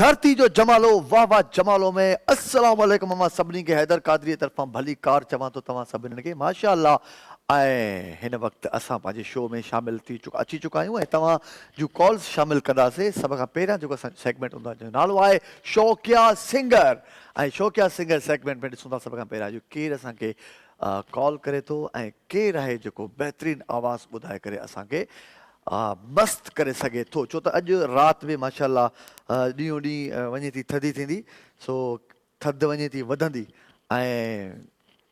ڌرتي جو جمالو واه واه جمالو ۾ السلام عليڪم اوهان سڀني کي حيدر قادري طرفان ڀلي ڪار چوان ٿو توهان سڀني کي ماشاء الله ۽ هن وقت اسان پنهنجي شو ۾ شامل ٿي چڪا اچي چڪا آهيون ۽ توهان جون ڪالز شامل ڪنداسي سڀ کان پهريان جيڪو اسان جو سيگمينٽ هوندو آهي جنهن جو نالو آهي شوقيا سنگر ۽ شوقيا سنگر سيگمينٽ ۾ ڏسون ٿا سڀ کان پهريان جو ڪير اسان کي ڪال ڪري ٿو ۽ ڪير آهي جيڪو بهترين آواز ٻڌائي ڪري اسان کي مست ڪري سگهي ٿو ڇو ته اڄ رات به ماشاء الله ڏينهون ڏينهن وڃي ٿي ٿڌي ٿيندي سو ٿڌ وڃي ٿي وڌندي ۽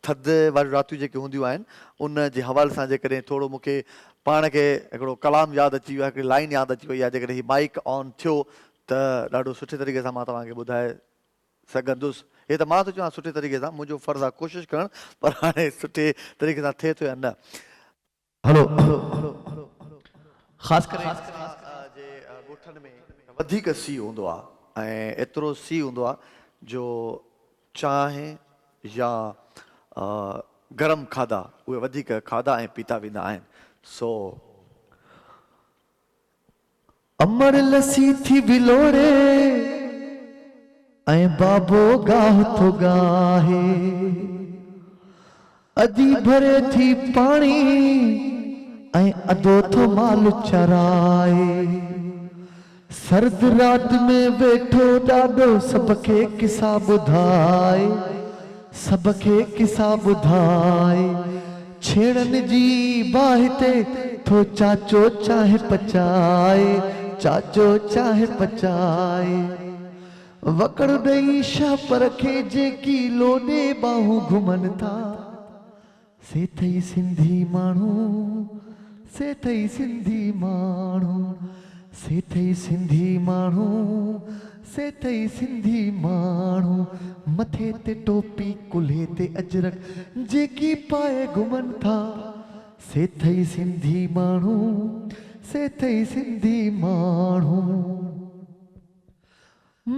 ٿڌ واريون راتيون جيڪي هونديون آهن ان جي حوالي سان جيڪڏهن ٿورو مون کي پاڻ کي هڪڙو ڪلام ياد اچي ويو آهي هڪڙي لائن ياد اچي وئي آهي جيڪڏهن هي مائيڪ آن ٿيو ته ڏاڍو سٺي طريقي سان مان توهان کي ٻڌائي سگهندس. هي ته مان ٿو چوان سٺي طريقي سان منهنجو فرض آهي ڪوشش ڪرڻ پر هاڻي سٺي طريقي سان ٿئي ٿو يا نه. هلو خاص ڪري اسان جي ڳوٺن ۾ وڌيڪ سيء هوندو آ ۽ ايترو سيء هوندو آ جو چانهه يا گرم کاڌا اهي وڌيڪ کاڌا ۽ پيتا ويندا آهن سو. امڙ لسي ٿي ولوڙي ۽ بابو گاهه ٿو ڳاهي. ادي ڀري ٿي پاڻي ۽ ادو ٿو مال چرائي. سرد رات ۾ ويٺو ڏاڏو سڀ کي قصا ٻڌائي. سڀ کي قصا ٻڌائي. ڇيڻن جي باهه تي ٿو چاچو چانهه پچائي، چاچو چانهه پچائي. وڪڙ ڏئي شهپر کي جيڪي لوڏي ٻانهون گهمن ٿا. سي ٿئي سنڌي ماڻهو، سي ٿئي سنڌي ماڻهو، سي ٿئي سنڌي ماڻهو، سي ٿئي سنڌي ماڻهو. مٿي تي ٽوپي ڪلهي تي اجرڪ جيڪي پائي گهمن ٿا. سي ٿئي سنڌي ماڻهو، سي ٿئي سنڌي ماڻهو.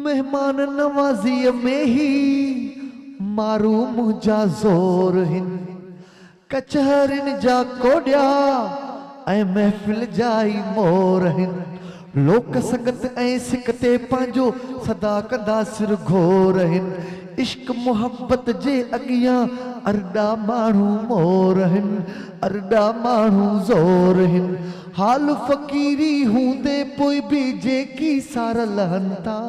مهمان نوازيء ۾ هي مارو منهنجا زور هن، ڪچهرين جا ڪوڏيا ۽ محفل جا ئي مور هن. لوڪ سنگت ۽ سڪ تي پنهنجو سدا ڪندا سر گهور هن. عشق محبت جي اڳيان ارڏا ماڻهو مور هن، ارڏا ماڻهو زور هن. حال فقيري هوندي پوء به جيڪي سار لهن ٿا،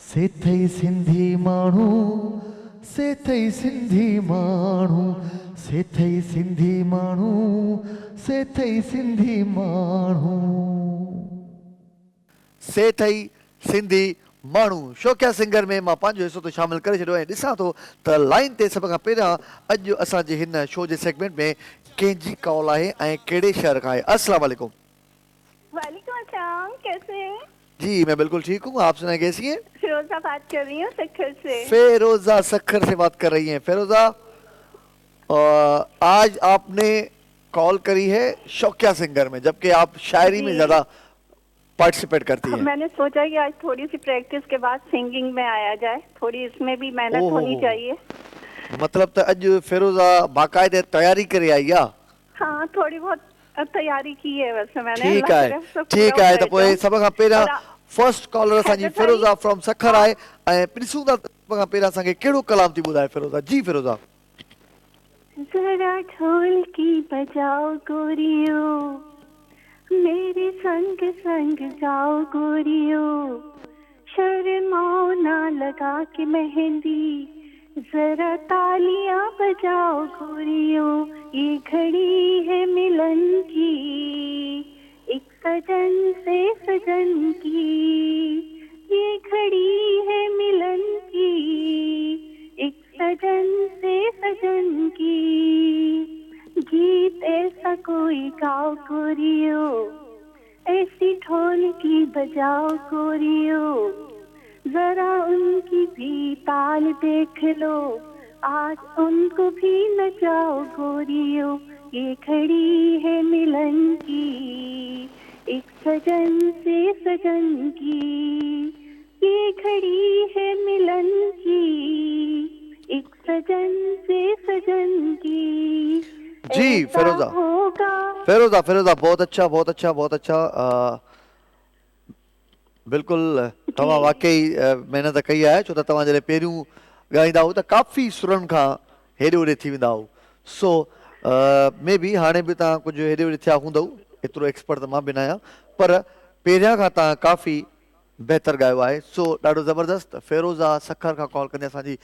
سي ٿئي سنڌي ماڻهو، سي ٿئي سنڌي ماڻهو، سي ٿئي سنڌي ماڻهو، سي ٿئي سنڌي ماڻهو. سي ٿئي سنڌي ماڻهو. شوقيا سنگر ۾ مان پنهنجو حصو ته شامل ڪري ڇڏيو ۽ ڏسان ٿو ته لائين تي سڀ کان پهريان اڄ اسان جي هن شو جي سيگمينٽ ۾ ڪنهن جي ڪال آهي ۽ ڪهڙي شهر کان آهي. السلام عليڪم. وعليڪم السلام ڪيسي هين. جي مين بلڪل ٺيڪ هون آپ سنائي ڪيسي هين. فيروزه بات ڪر رهي هون سکر سي. فيروزه سکر سي بات ڪر رهي هين فيروزه آج آپ ني ڪال ڪري هي شوقيا سنگر ۾ جبڪه آپ شاعري ۾ زياده پارٽيسپيٽ ڪرتي هين. مين ني سوچا ڪي آج ٿوڙي سي پريڪٽس ڪي بعد سنگنگ مين آيا جائي ٿوڙي اس مين ڀي محنت هوني چاهيي. مطلب ته اڄ فيروزه باقاعده تياري ڪري آئي آ. ها ٿوڙي بهت تياري ڪي هي ويسي مين ني ٺيڪ آهي ٺيڪ آهي ته پوء سڀ کان پهريان فرسٽ ڪالر اسان جي فيروزه فرام سکر آهي ۽ ڏسون ٿا ته سڀ کان پهريان اسان کي ڪهڙو ڪلام ٿي ٻڌائي فيروزه جي فيروزه. ذرا ڍولڪي بجاؤ گوريو ميري سنگ سنگ جاؤ گوريو شرماؤ نا لگا ڪي مهندي ذرا تاليان بجاؤ گوريو يي گهڙي هي ملن ڪي ايڪ سجن سي سجن ڪي يي گهڙي هي ملن ڪي ايڪ سجن سي سجن ڪي گيت ايسا ڪوئي گاؤ گوريو ايسي ڍولڪي بجاؤ گوريو ذرا ان ڪي ڀي تال ديک لو آج ان ڪو ڀي نچاؤ گوريو يي گهڙي هي ملن ڪي ايڪ سجن سي سجن ڪي يي گهڙي هي ملن ڪي ايڪ سجن سي سجن ڪي جي ايسا فيروزا هوگا. فيروزا فيروزا بهت اڇا بهت اڇا بهت اڇا بلڪل. توهان واقعي محنت ڪئي آهي ڇو ته توهان جڏهن پهريون ڳائيندا هئو ته ڪافي سرن کان هيڏي هوڏي ٿي ويندا هئو سو مي بي هاڻي به توهان ڪجهه هيڏي هوڏي ٿيا هوندؤ ايترو ايڪسپرٽ ته مان به ناهيان پر پهريان کان توهان ڪافي بهتر ڳايو آهي سو ڏاڍو زبردست فيروزا سکر کان ڪال ڪندي اسان جي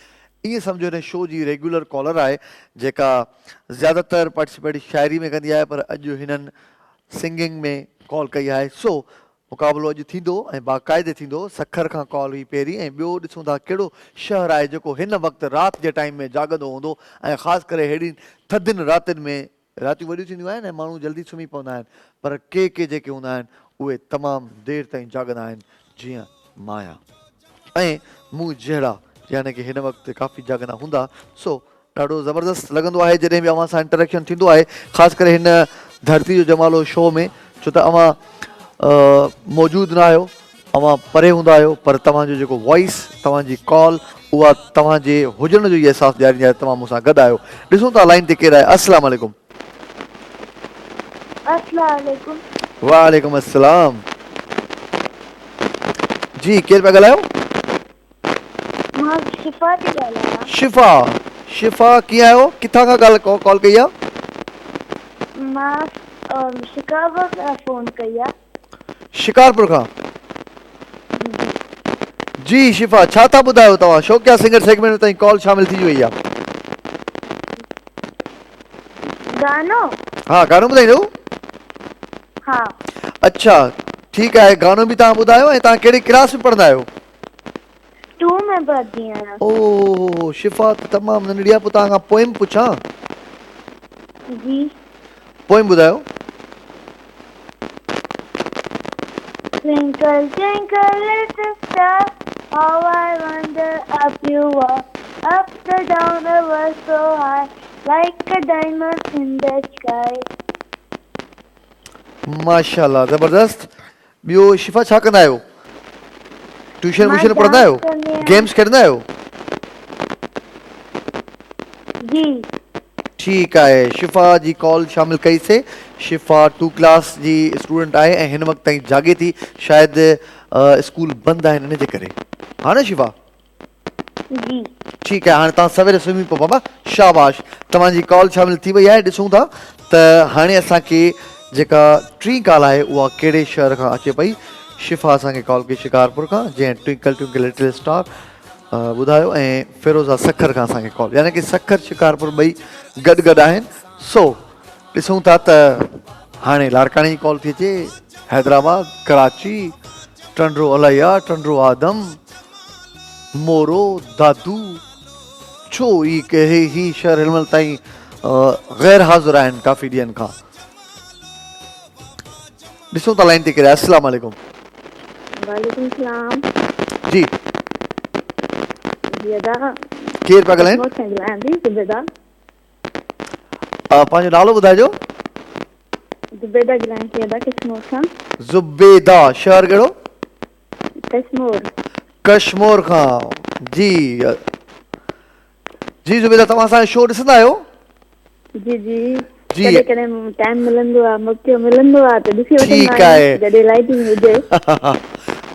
ائين سمجهو هن شو جي ريگيولر ڪالر آهي جيڪا زياده تر پارٽيسپيٽ شاعري ۾ ڪندي آهي پر اڄ هنن سنگنگ ۾ ڪال ڪئي آهي سو مقابلو اڄ ٿيندو ۽ باقاعدي ٿيندو سکر کان ڪال هئي پهرين ۽ ٻيو ڏسون ٿا ڪهڙو شهر آهي جيڪو هن وقت رات جي ٽائيم ۾ جاڳندو هوندو ۽ خاص ڪري ههڙين ٿڌين راتين ۾ راتيون وڏيون ٿينديون آهن ۽ ماڻهو جلدي سمهي پوندا آهن پر ڪي ڪي جيڪي هوندا آهن اهي تمام دير تائين جاڳندا آهن جيئن مايا ۽ مون جهڙا يعني ڪي هن وقت ڪافي جاڳندا هوندا سو ڏاڍو زبردست لڳندو آهي جڏهن به اوهان سان انٽريڪشن ٿيندو آهي خاص ڪري هن ڌرتي جو جمالو شو ۾ ڇو ته اوهان موجود نه آهيو اوهان پري هوندا آهيو پر توهان جو جيڪو وائس توهان جي ڪال اها توهان جي هجڻ جو ئي احساس ڏياريندي آهي توهان مون سان گڏ آهيو ڏسون ٿا لائين تي ڪير آهي السلام عليڪم. السلام عليڪم. وعليڪم السلام جي ڪير پيا ڳالهايو؟ مان شفا ٿي ڳالهايان. شفا شفا ڪيئن آهيو ڪٿان کان ڳالهه ڪال ڪئي آهي؟ مان شڪارپور کان فون ڪئي آهي. شڪارپور کان جي شفا ڇا ٿا ٻڌايو توهان شوقيا سنگر سيگمينٽ ۾ تائين ڪال شامل ٿي وئي آهي. گانو؟ ها گانو ٻڌائيندو؟ ها. اڇا ٺيڪ آهي گانو به توهان ٻڌايو ۽ توهان ڪهڙي ڪلاس ۾ پڙهندا آهيو؟ ٽو ۾ پڙهندي آهيان. او هو هو شفا ته تمام ننڍڙي آهي پوء توهان کان پوئم پڇان؟ جي. پوئم ٻڌايو. Twinkle twinkle little star how I wonder up you are up the down ever so high like a diamond in the sky. ماشاءالله زبردست ٻيو شفا ڇا ڪندا آهيو ٽيوشن مان ويوشن پڙهندا ڊانس آهيو ڪندي آهيان. گيمز کيڏندا آهيو جي. ٺيڪ آهي شفا جي ڪال شامل ڪئي سي شفا ٽو ڪلاس جي اسٽوڊنٽ آهي ۽ هن وقت تائين جاڳي ٿي شايد اسڪول بند آهن ان جي ڪري ها نه شفا جي. ٺيڪ آهي هاڻي توهان سوير سمهي پئو بابا شاباش توهان جي ڪال شامل ٿي وئي آهي ڏسون ٿا ته هاڻي اسان کي جيڪا ٽين ڪال آهي اها ڪهڙي شهر کان اچي پئي شفا اسان کي ڪال ڪئي شڪارپور کان جنهن ٽوئنڪل ٽوئنڪل لٽل اسٽار ٻڌايو ۽ فيروزا سکر کان اسان کي ڪال يعني ڪي سکر شڪارپور ٻئي گڏ گڏ آهن سو ڏسون ٿا ته هاڻي لاڙڪاڻي جي ڪال ٿي اچي حيدرآباد ڪراچي ٽنڊو الهيار ٽنڊو آدم مورو دادو ڇو هي هي هي شهر هن مهل تائين غير حاضر آهن ڪافي ڏينهن کان ڏسون ٿا لائن تي ڪير آهي السلام عليڪم. وعليڪم السلام. جي. جي ادا. ڪير پيا ڳالهائين؟ ڪشمور کان ڳالهايان ٿي زبيده. پنهنجو نالو ٻڌائجو. زبيده ڳالهايان ٿي ادا ڪشمور کان. زبيده شهر ڪهڙو؟ ڪشمور. ڪشمور کان جي جي زبيده توهان اسان جو شو ڏسندا آهيو؟ جي جي جي ڪڏهن ڪڏهن ٽائيم ملندو آ موقعو ملندو آ ته ڏسي وٺندا ٺيڪ آهيون آهي جڏهن لائيٽ هجي.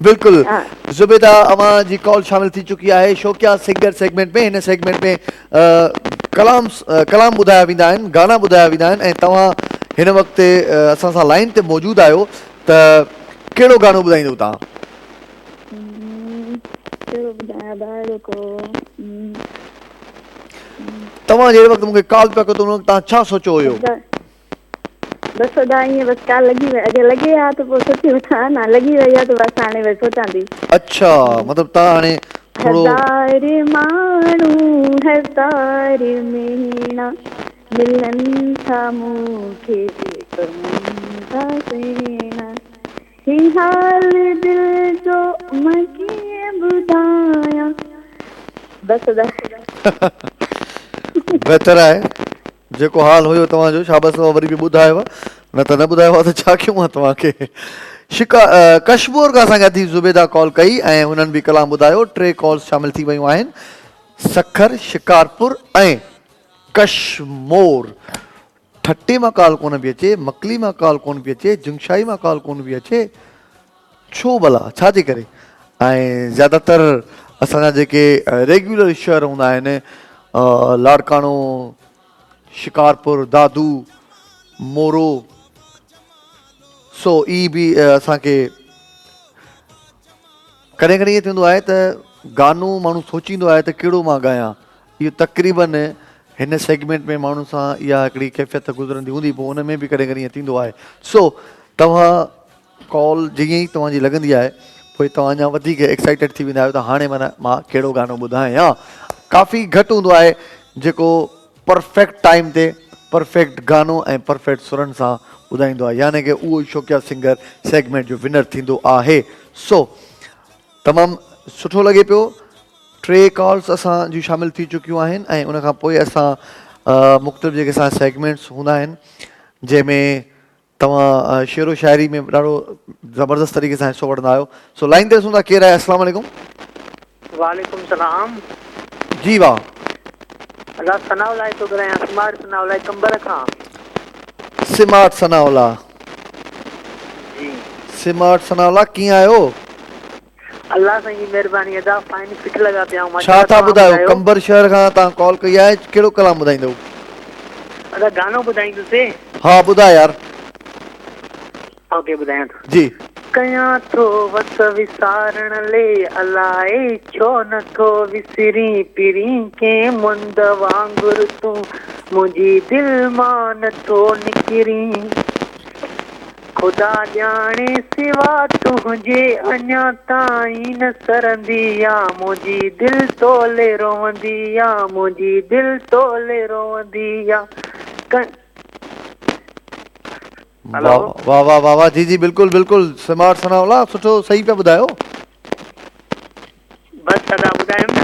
بلڪل ها. زبيده اوهان جي ڪال شامل ٿي چڪي آهي شوقيا سنگر سيگمينٽ ۾ هن سيگمينٽ ۾ ڪلام ڪلام ٻڌايا ويندا آهن گانا ٻڌايا ويندا آهن ۽ توهان هن وقت اسان سان لائين تي موجود آهيو ته ڪهڙو گانو ٻڌائيندو توهان؟ ڪهڙو ٻڌايان ادا اهڙو ڪو. توهان جهڙي وقت مون کي ڪال پيا ڪيو ته ان وقت توهان ڇا سوچيو هيو؟ بس ادا ائين بس ڪال لڳي وئي اگر لڳي ها ته پوء سوچي وٺان ها نه لڳي وئي آ ته بس هاڻي بس سوچان ٿي. اڇا مطلب توهان هاڻي ٿورو. هزار ماڻهو هزار مهڻا ملن ٿا مون کي چون ٿا سهڻا هي حال دل جو مان ڪيئن ٻڌايان بس ادا. بهتر آهي جيڪو حال هيو توهان جو شابس توهان وري به ٻڌايو نه ته نه ٻڌايو ها ته ڇا ڪيون ها توهان کي شڪا ڪشمور کان اسان کي ادي زبيده ڪال ڪئي ۽ هنن به ڪلام ٻڌايو ٽي ڪالز شامل ٿي ويون آهن سکر شڪارپور ۽ ڪشمور ٺٽي مان ڪال ڪونه پئي اچي مڪلي مان ڪال ڪونه پئي اچي جنگشاهي مان ڪال ڪونه پئي اچي ڇو ڀلا ڇا جي ڪري ۽ زياده تر اسان جا جيڪي ريگيولر شهر هوندا آهن لاڙڪاڻو، شڪارپور، دادو، مورو سو اهي به اسان کي ڪڏهن ڪڏهن ائين ٿيندو آهي ته گانو ماڻهو سوچيندو آهي ته ڪهڙو مان ڳايان اهو تقريبن هن سيگمينٽ ۾ ماڻهن سان اها هڪڙي ڪيفيت گذرندي هوندي پوء ان ۾ به ڪڏهن ڪڏهن ائين ٿيندو آهي سو توهان ڪال جيئن ئي توهان جي لڳندي آهي پوء توهان اڃا وڌيڪ ايڪسائيٽيڊ ٿي ويندا آهيو ته هاڻي معنيٰ مان ڪهڙو گانو ٻڌايان ڪافي گهٽ هوندو آهي جيڪو پرفيڪٽ ٽائيم تي پرفيڪٽ گانو ۽ پرفيڪٽ سرن سان ٻڌائيندو آهي يعني ڪه اهو ئي شوقيه سنگر سيگمينٽ جو ونر ٿيندو آهي سو تمام سٺو لڳي پيو ٽي ڪالز اسان جون شامل ٿي چڪيون آهن ۽ ان کان پوء اسان مختلف جيڪي اسان سيگمينٽس هوندا آهن جنهن ۾ توهان شعر و شاعري ۾ ڏاڍو زبردست طريقي سان حصو وٺندا آهيو سو لائين تي ڏسون ٿا ڪير آهي السلام عليڪم. وعليڪم السلام. جي واه. ادا ثناء الله ٿو ڳالهايان سماٽ ثناء الله قمبر کان. سماٽ ثناء الله. جي. سماٽ ثناء الله ڪيئن آهيو. الله سائين جي مهرباني ادا فائن فٽ لڳا پيا آهيون ڇا ماشاءالله ٿا توهان ٻڌايو ٻڌايو. قمبر شهر کان توهان ڪال ڪئي آهي ڪهڙو ڪلام ٻڌائيندؤ. ادا گانو ٻڌائيندوسي. ها ٻڌاء يار. اوڪي ٻڌايان ٿو. جي. ڪيان ٿو وس وسارڻ لي الائي ڇو نه ٿو وسرين پرين ڪنهن مند وانگر تون منهنجي دل مان نه ٿو نڪرين. خدا ڄاڻي سوا تنهنجي اڃا تائين نه سرندي آ منهنجي دل تولي روئندي آ منهنجي دل تولي روئندي آ ڪن هلو. واه واه واه واه جي جي بلڪل بلڪل سمارٽ ثناء الله سٺو صحيح پيا ٻڌايو. بس ادا ٻڌايم نه.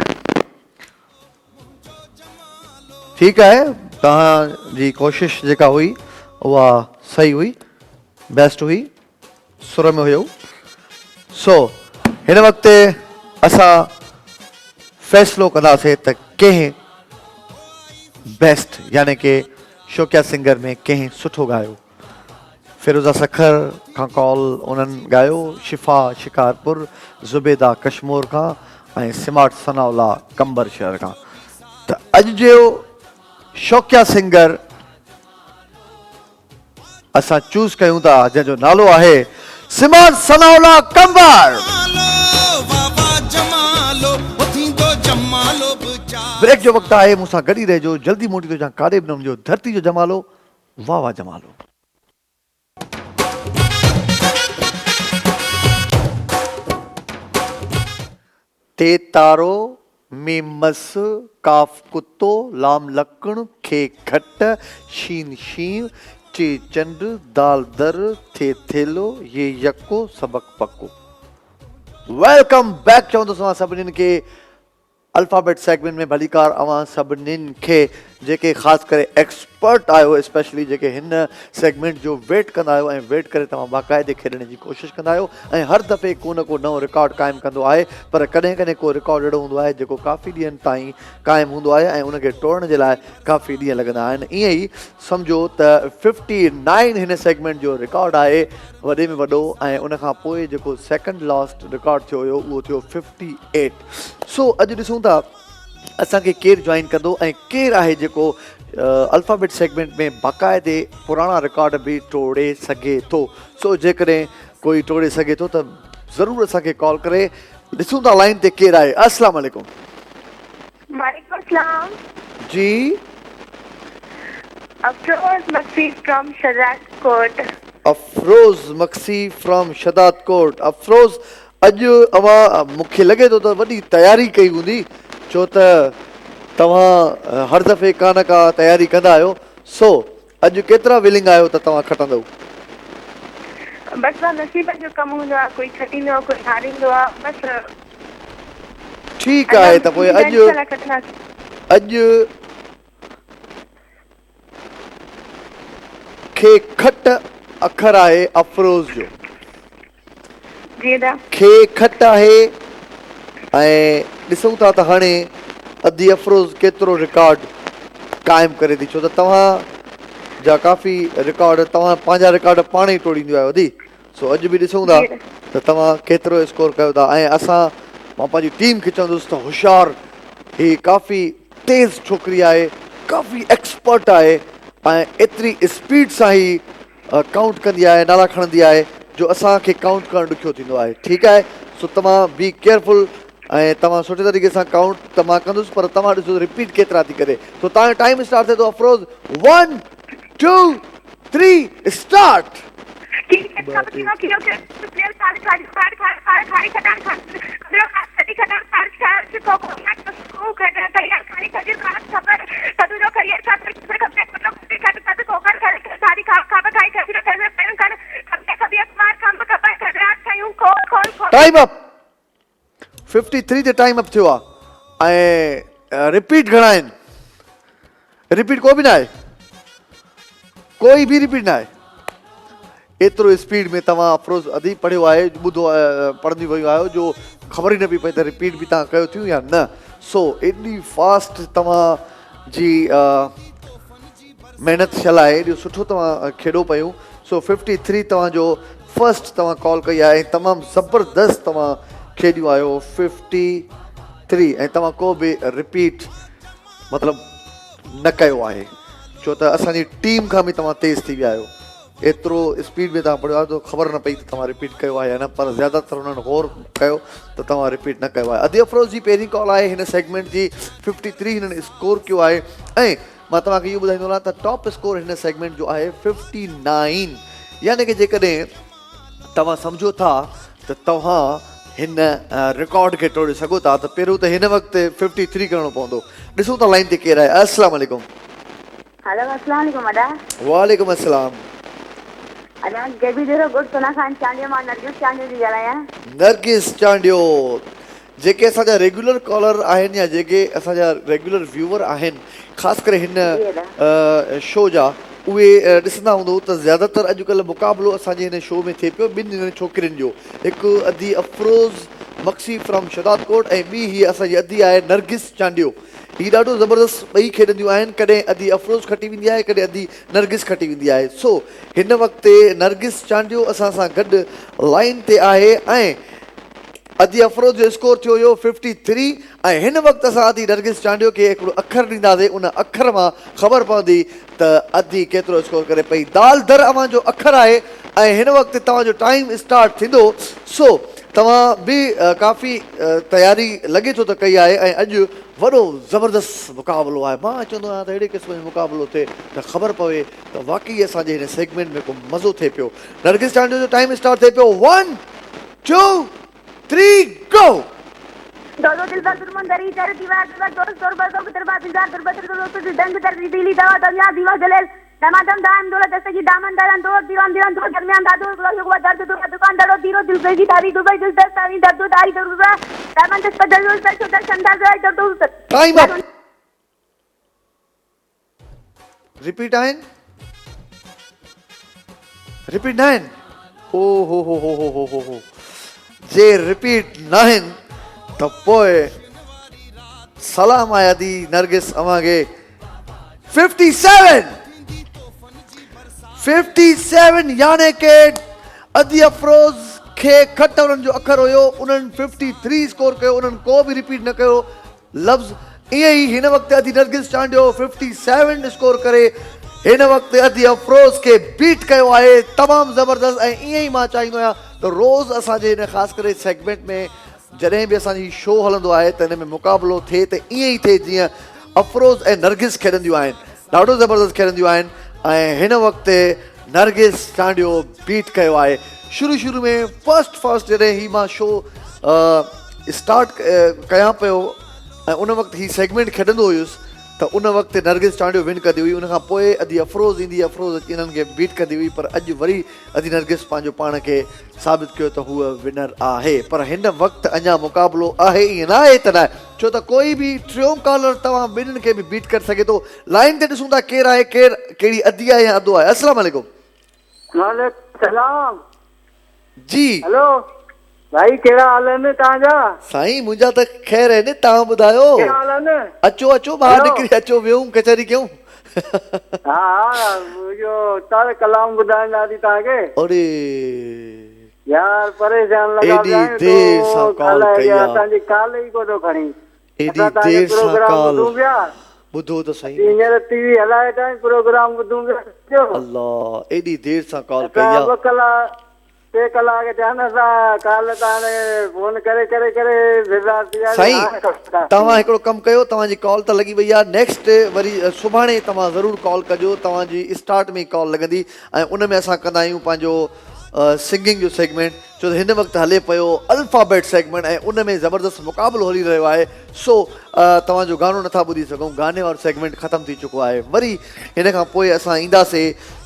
ٺيڪ آهي توهان جي ڪوشش جيڪا هئي اها صحيح هئي بيسٽ هئي سر ۾ هيو سو هن وقت اسان فيصلو ڪنداسين ته ڪنهن بيسٽ يعني ڪي شوقيا سنگر ۾ ڪنهن سٺو ڳايو فيروزه سکر کان ڪال انهن ڳايو، شفا شڪارپور، زبيده ڪشمور کان ۽ سماٽ ثناء الله قمبر شهر کان ته اڄ جو شوقيه سنگر اسان چوز ڪيون ٿا جنهن جو نالو آهي سماٽ ثناء الله قمبر. بريڪ جو وقت آهي مون سان گڏ ئي رهجو جلدي موٽي ٿو اچان ڪاڏي به نه وڃجو ڌرتي جو جمالو واه واه جمالو. تي تارو، ميم مس، ڪاف ڪتو، لام لڪڻ، کي کٽ، شين شينهن، چي چنڊ، دال در، ٿي ٿيلهو، يي يڪو، سبق پڪو. Welcome back چوندس اوهان سڀنين کي. الفابيٽ سيگمينٽ ۾ ڀليڪار اوهان سڀنين کي جيڪي خاص ڪري ايڪسپرٽ آهيو اسپيشلي جيڪي هن سيگمينٽ جو ويٽ ڪندا آهيو ۽ ويٽ ڪري توهان باقاعدي کيڏڻ جي ڪوشش ڪندا آهيو ۽ هر دفعي ڪو نه ڪو نئون رڪارڊ قائم ڪندو آهي پر ڪڏهن ڪڏهن ڪو رڪارڊ اهڙو هوندو آهي جيڪو ڪافي ڏينهن تائين قائم هوندو آهي ۽ ان کي ٽوڙڻ جي لاء ڪافي ڏينهن لڳندا آهن ائين ئي سمجهو ته ففٽي نائين هن سيگمينٽ جو رڪارڊ آهي وڏي ۾ وڏو ۽ ان کان پوء جيڪو سيڪنڊ لاسٽ رڪارڊ ٿيو هيو اهو ٿيو ففٽي ايٽ سو اڄ ڏسون ٿا اسان کي ڪير جوائن ڪندو ۽ ڪير آهي جيڪو الفابيٽ سيگمينٽ ۾ باقاعدي پراڻا رڪارڊ به ٽوڙي سگهي ٿو سو جيڪڏهن ڪوئي ٽوڙي سگهي ٿو ته ضرور اسان کي ڪال ڪري ڏسون ٿا لائن تي ڪير آهي السلام عليڪم. وعليڪم السلام. جي. افروز مگسي فرام شھدادڪوٽ. افروز مگسي فرام شھدادڪوٽ افروز اڄ اوهان مون کي لڳي ٿو ته وڏي تياري ڪئي هوندي ڇو ته توهان هر دفعي ڪا نه ڪا تياري ڪندا آهيو سو اڄ ڪيترا ولنگ آهيو ته توهان کٽندؤ؟ بس ڀا نصيب جو ڪم هوندو آهي ڪوئي کٽيندو آهي ڪوئي هاريندو آهي بس ٺيڪ آهي ته پوء اڄ اڄ کي کٽ اکر آهي افروز جو. جي ادا. کي کٽ آهي ۽ ڏسون ٿا ته هاڻي ادي افروز ڪيترو رڪارڊ قائم ڪري ٿي ڇو ته توهان جا ڪافي رڪارڊ توهان پنهنجا رڪارڊ پاڻ ئي ٽوڙينديون آهيو ادي سو اڄ به ڏسون ٿا ته توهان ڪيترو اسڪور ڪيو ٿا ۽ اسان مان پنهنجي ٽيم کي چوندس ته هوشيار هي ڪافي تيز ڇوڪري آهي ڪافي ايڪسپرٽ آهي ۽ ايتري اسپيڊ سان هي ڪائونٽ ڪندي آهي نالا کڻندي آهي جو اسان کي ڪائونٽ ڪرڻ ڏکيو ٿيندو آهي ٺيڪ آهي سو توهان بي ڪيئرفل ۽ توهان سٺي طريقي سان ڪائونٽ ته مان ڪندس پر توهان ڏسو رپيٽ ڪيترا ٿي ڪري سو توهان جو ٽائيم اسٽارٽ ٿئي ٿو Afroz one two three start. Time up 53 تي ٽائيم اپ ٿيو آ ۽ رپيٽ گهڻا آهن رپيٽ ڪو به نه آهي ڪوئي به رپيٽ نه آهي ايترو اسپيڊ ۾ توهان افروز اديب پڙهيو آهي ٻڌو پڙهندي ويون آهيو جو خبر ئي نه پئي پئي ته رپيٽ به توهان ڪيو ٿيون يا نه سو ايڏي فاسٽ توهان جي محنت ٿيل آهي ايڏو سٺو توهان کيڏو پيون سو ففٽي ٿري توهان جو فرسٽ توهان ڪال ڪئي آهي ۽ تمام زبردست توهان کيڏيون آهيو ففٽي ٿري ۽ توهان ڪو به رپيٽ مطلب نه ڪيو آهي ڇو ته اسان جي ٽيم کان به توهان تيز ٿي ويا آهيو ايترو اسپيڊ ۾ توهان پڙهيو آهي جو خبر نه پئي ته توهان رپيٽ ڪيو آهي يا نه پر زياده تر انهن غور ڪيو ته توهان رپيٽ نه ڪيو آهي ادي افروز جي پهرين ڪال آهي هن سيگمينٽ جي ففٽي ٿري هنن اسڪور ڪيو آهي ۽ مان توهان کي اهو ٻڌائيندو هلان ته ٽاپ اسڪور هن سيگمينٽ جو آهي ففٽي نائين يعني ڪه جيڪڏهن توهان سمجهو ٿا ته توهان هن رڪارڊ کي ٽوڙي سگهو ٿا ته پهريون ته هن وقت ففٽي ٿري ڪرڻو پوندو. ڏسون ٿا لائين تي ڪير آهي. السلام عليڪم. هلو السلام عليڪم ادا. وعليڪم السلام. ادا گيبي ديرو ڳوٺ سونا خان چانڊيو مان نرگس چانڊيو ٿي ڳالهايان. نرگس چانڊيو جيڪي اسان جا ريگيولر ڪالر آهن يا جيڪي اسان جا ريگيولر ويوئر آهن خاص ڪري هن شو جا اهي ڏسندا هوندو ته زياده تر اڄڪلهه مقابلو اسان جي هن شو ۾ ٿئي پيو ٻن هنن ڇوڪرين جو هڪ ادي افروز مگسي فرام شهدادڪوٽ ۽ ٻي هيء اسان جي ادي آهي نرگس چانڊيو هي ڏاڍو زبردست ٻئي کيڏنديون آهن ڪڏهن ادي افروز کٽي ويندي آهي ڪڏهن ادي نرگس کٽي ويندي آهي سو هن وقت نرگس چانڊيو اسان سان گڏ لائين تي آهي ۽ ادي افروز جو اسڪور ٿيو هيو ففٽي ٿري ۽ هن وقت اسان ادي نرگس چانڊيو کي هڪڙو اکر ڏينداسين ان اکر مان خبر پوندي ته ادي ڪيترو اسڪور ڪري پئي دال در اوهان جو اکر آهي ۽ هن وقت توهان جو ٽائيم اسٽارٽ ٿيندو سو توهان به ڪافي تياري لڳي ٿو ته ڪئي آهي ۽ اڄ وڏو زبردست مقابلو آهي مان چوندو آهيان ته اهڙي قسم جو مقابلو ٿئي ته خبر پوي ته واقعي اسان جي هن سيگمينٽ ۾ ڪو مزو ٿئي پيو نرگس چانڊيو جو ٽائيم اسٽارٽ ٿئي پيو ون ٽو ٿري گو. دودو دلبر درمن دري در ديوار دربر دوست دوربر دوک دربار دلدار دربدر دوست دنگ در ديلي دوا دنيا ديوا دليل دمادم دائم دولت دستگير دامن داران دور ديوان ديوان دور درميان دادو يغوا درد دورا دڪان دڙو ديرو دل گرجي داري دلبر دل درس داري دردو داري دربا دامن دست دلدل درشو درشن در دردو ٽائيم اپ. رپيٽ آهن رپيٽ نه آهن او هو هو هو هو هو هو هو جي رپيٽ ناهن ته پوء سلام آهي ادي نرگس اوهان کي 57 57 يعني ڪي ادي افروز کي کٽ انهن جو اکر هيو انهن 53 اسڪور ڪيو انهن ڪو به رپيٽ نه ڪيو لفظ ائين ئي هن وقت ادي نرگس چانڊيو ففٽي سيون اسڪور ڪري هن وقت ادي افروز کي بيٽ ڪيو آهي تمام زبردست ۽ ائين ئي مان چاهيندو آهيان ته روز اسان جي هن خاص ڪري سيگمينٽ ۾ جڏهن به اسان جي شو هلندو آهي ته هن ۾ مقابلو ٿئي ته ائين ئي ٿئي جيئن افروز ۽ نرگس کيڏنديون آهن ڏاڍو زبردست کيڏنديون آهن ۽ هن وقت نرگس چانڊيو بيٽ ڪيو آهي شروع شروع ۾ فرسٽ فرسٽ جڏهن هي مان شو اسٽارٽ ڪيان پيو ۽ ان وقت هي سيگمينٽ کيڏندو هيس ته ان وقت نرگس چانڊيو ون ڪندي هئي ان کان پوء ادي افروز ايندي افروز اچي انهن کي بيٽ ڪندي هئي پر اڄ وري ادي نرگس پنهنجو پاڻ کي ثابت ڪيو ته هوء ونر آهي پر هن وقت اڃا مقابلو آهي ائين نه آهي ته ناهي ڇو ته ڪوئي به ٽيون ڪالر توهان ٻنهين کي به بيٽ ڪري سگهي ٿو لائين تي ڏسون ٿا ڪير آهي ڪير ڪهڙي ادي آهي يا ادو آهي السلام عليڪم. وعليڪم السلام. جي. هلو ڀائي ڪهڙا حال آهن توهان جا. سائين منهنجا ته خير آهن توهان ٻڌايو. ڪهڙا حال آهن. اچو اچو ٻاهر نڪري اچو ويهون ڪچهري ڪيون. ها ها اهو تار ڪلام ٻڌائينداسين توهان کي. اڙي يار پريشان لڳا ايڏي پيا آهيون دير تو سان ڪال ڳالهائي ڪئي ڏي آ. اسان جي ڪال ئي ڪو ٿو کڻي. ايڏي اسان توهان جو دير سان پروگرام ڪال ٻڌون پيا. ٻڌو ته سهي. اسين هينئر ٽي وي هلائي ويٺا آهيون پروگرام ٻڌون پيا سمجهو. الله ايڏي دير سان ڪال ڪئي اسان آ. ٻه ڪلاڪ ٽي ڪلاڪ ٿيا آهن اسان ڪال توهان کي فون ڪري ڪري ڪري بيزار ٿي ويا آهيون سائين هاڻي ڪنداسين. توهان هڪڙو ڪم ڪيو توهان جي ڪال ته لڳي وئي آ نيڪسٽ وري سڀاڻي توهان ضرور ڪال ڪجو توهان جي اسٽارٽ ۾ ڪال لڳندي ۽ ان ۾ اسان ڪندا آهيون پنهنجو سنگنگ جو سيگمينٽ ڇو ته هن وقت هلي پيو الفابيٽ سيگمينٽ ۽ ان ۾ زبردست مقابلو هلي رهيو آهي سو توهان جو گانو نٿا ٻڌي سگهون گاني وارو سيگمينٽ ختم ٿي چڪو آهي وري هن کان پوء اسان اينداسي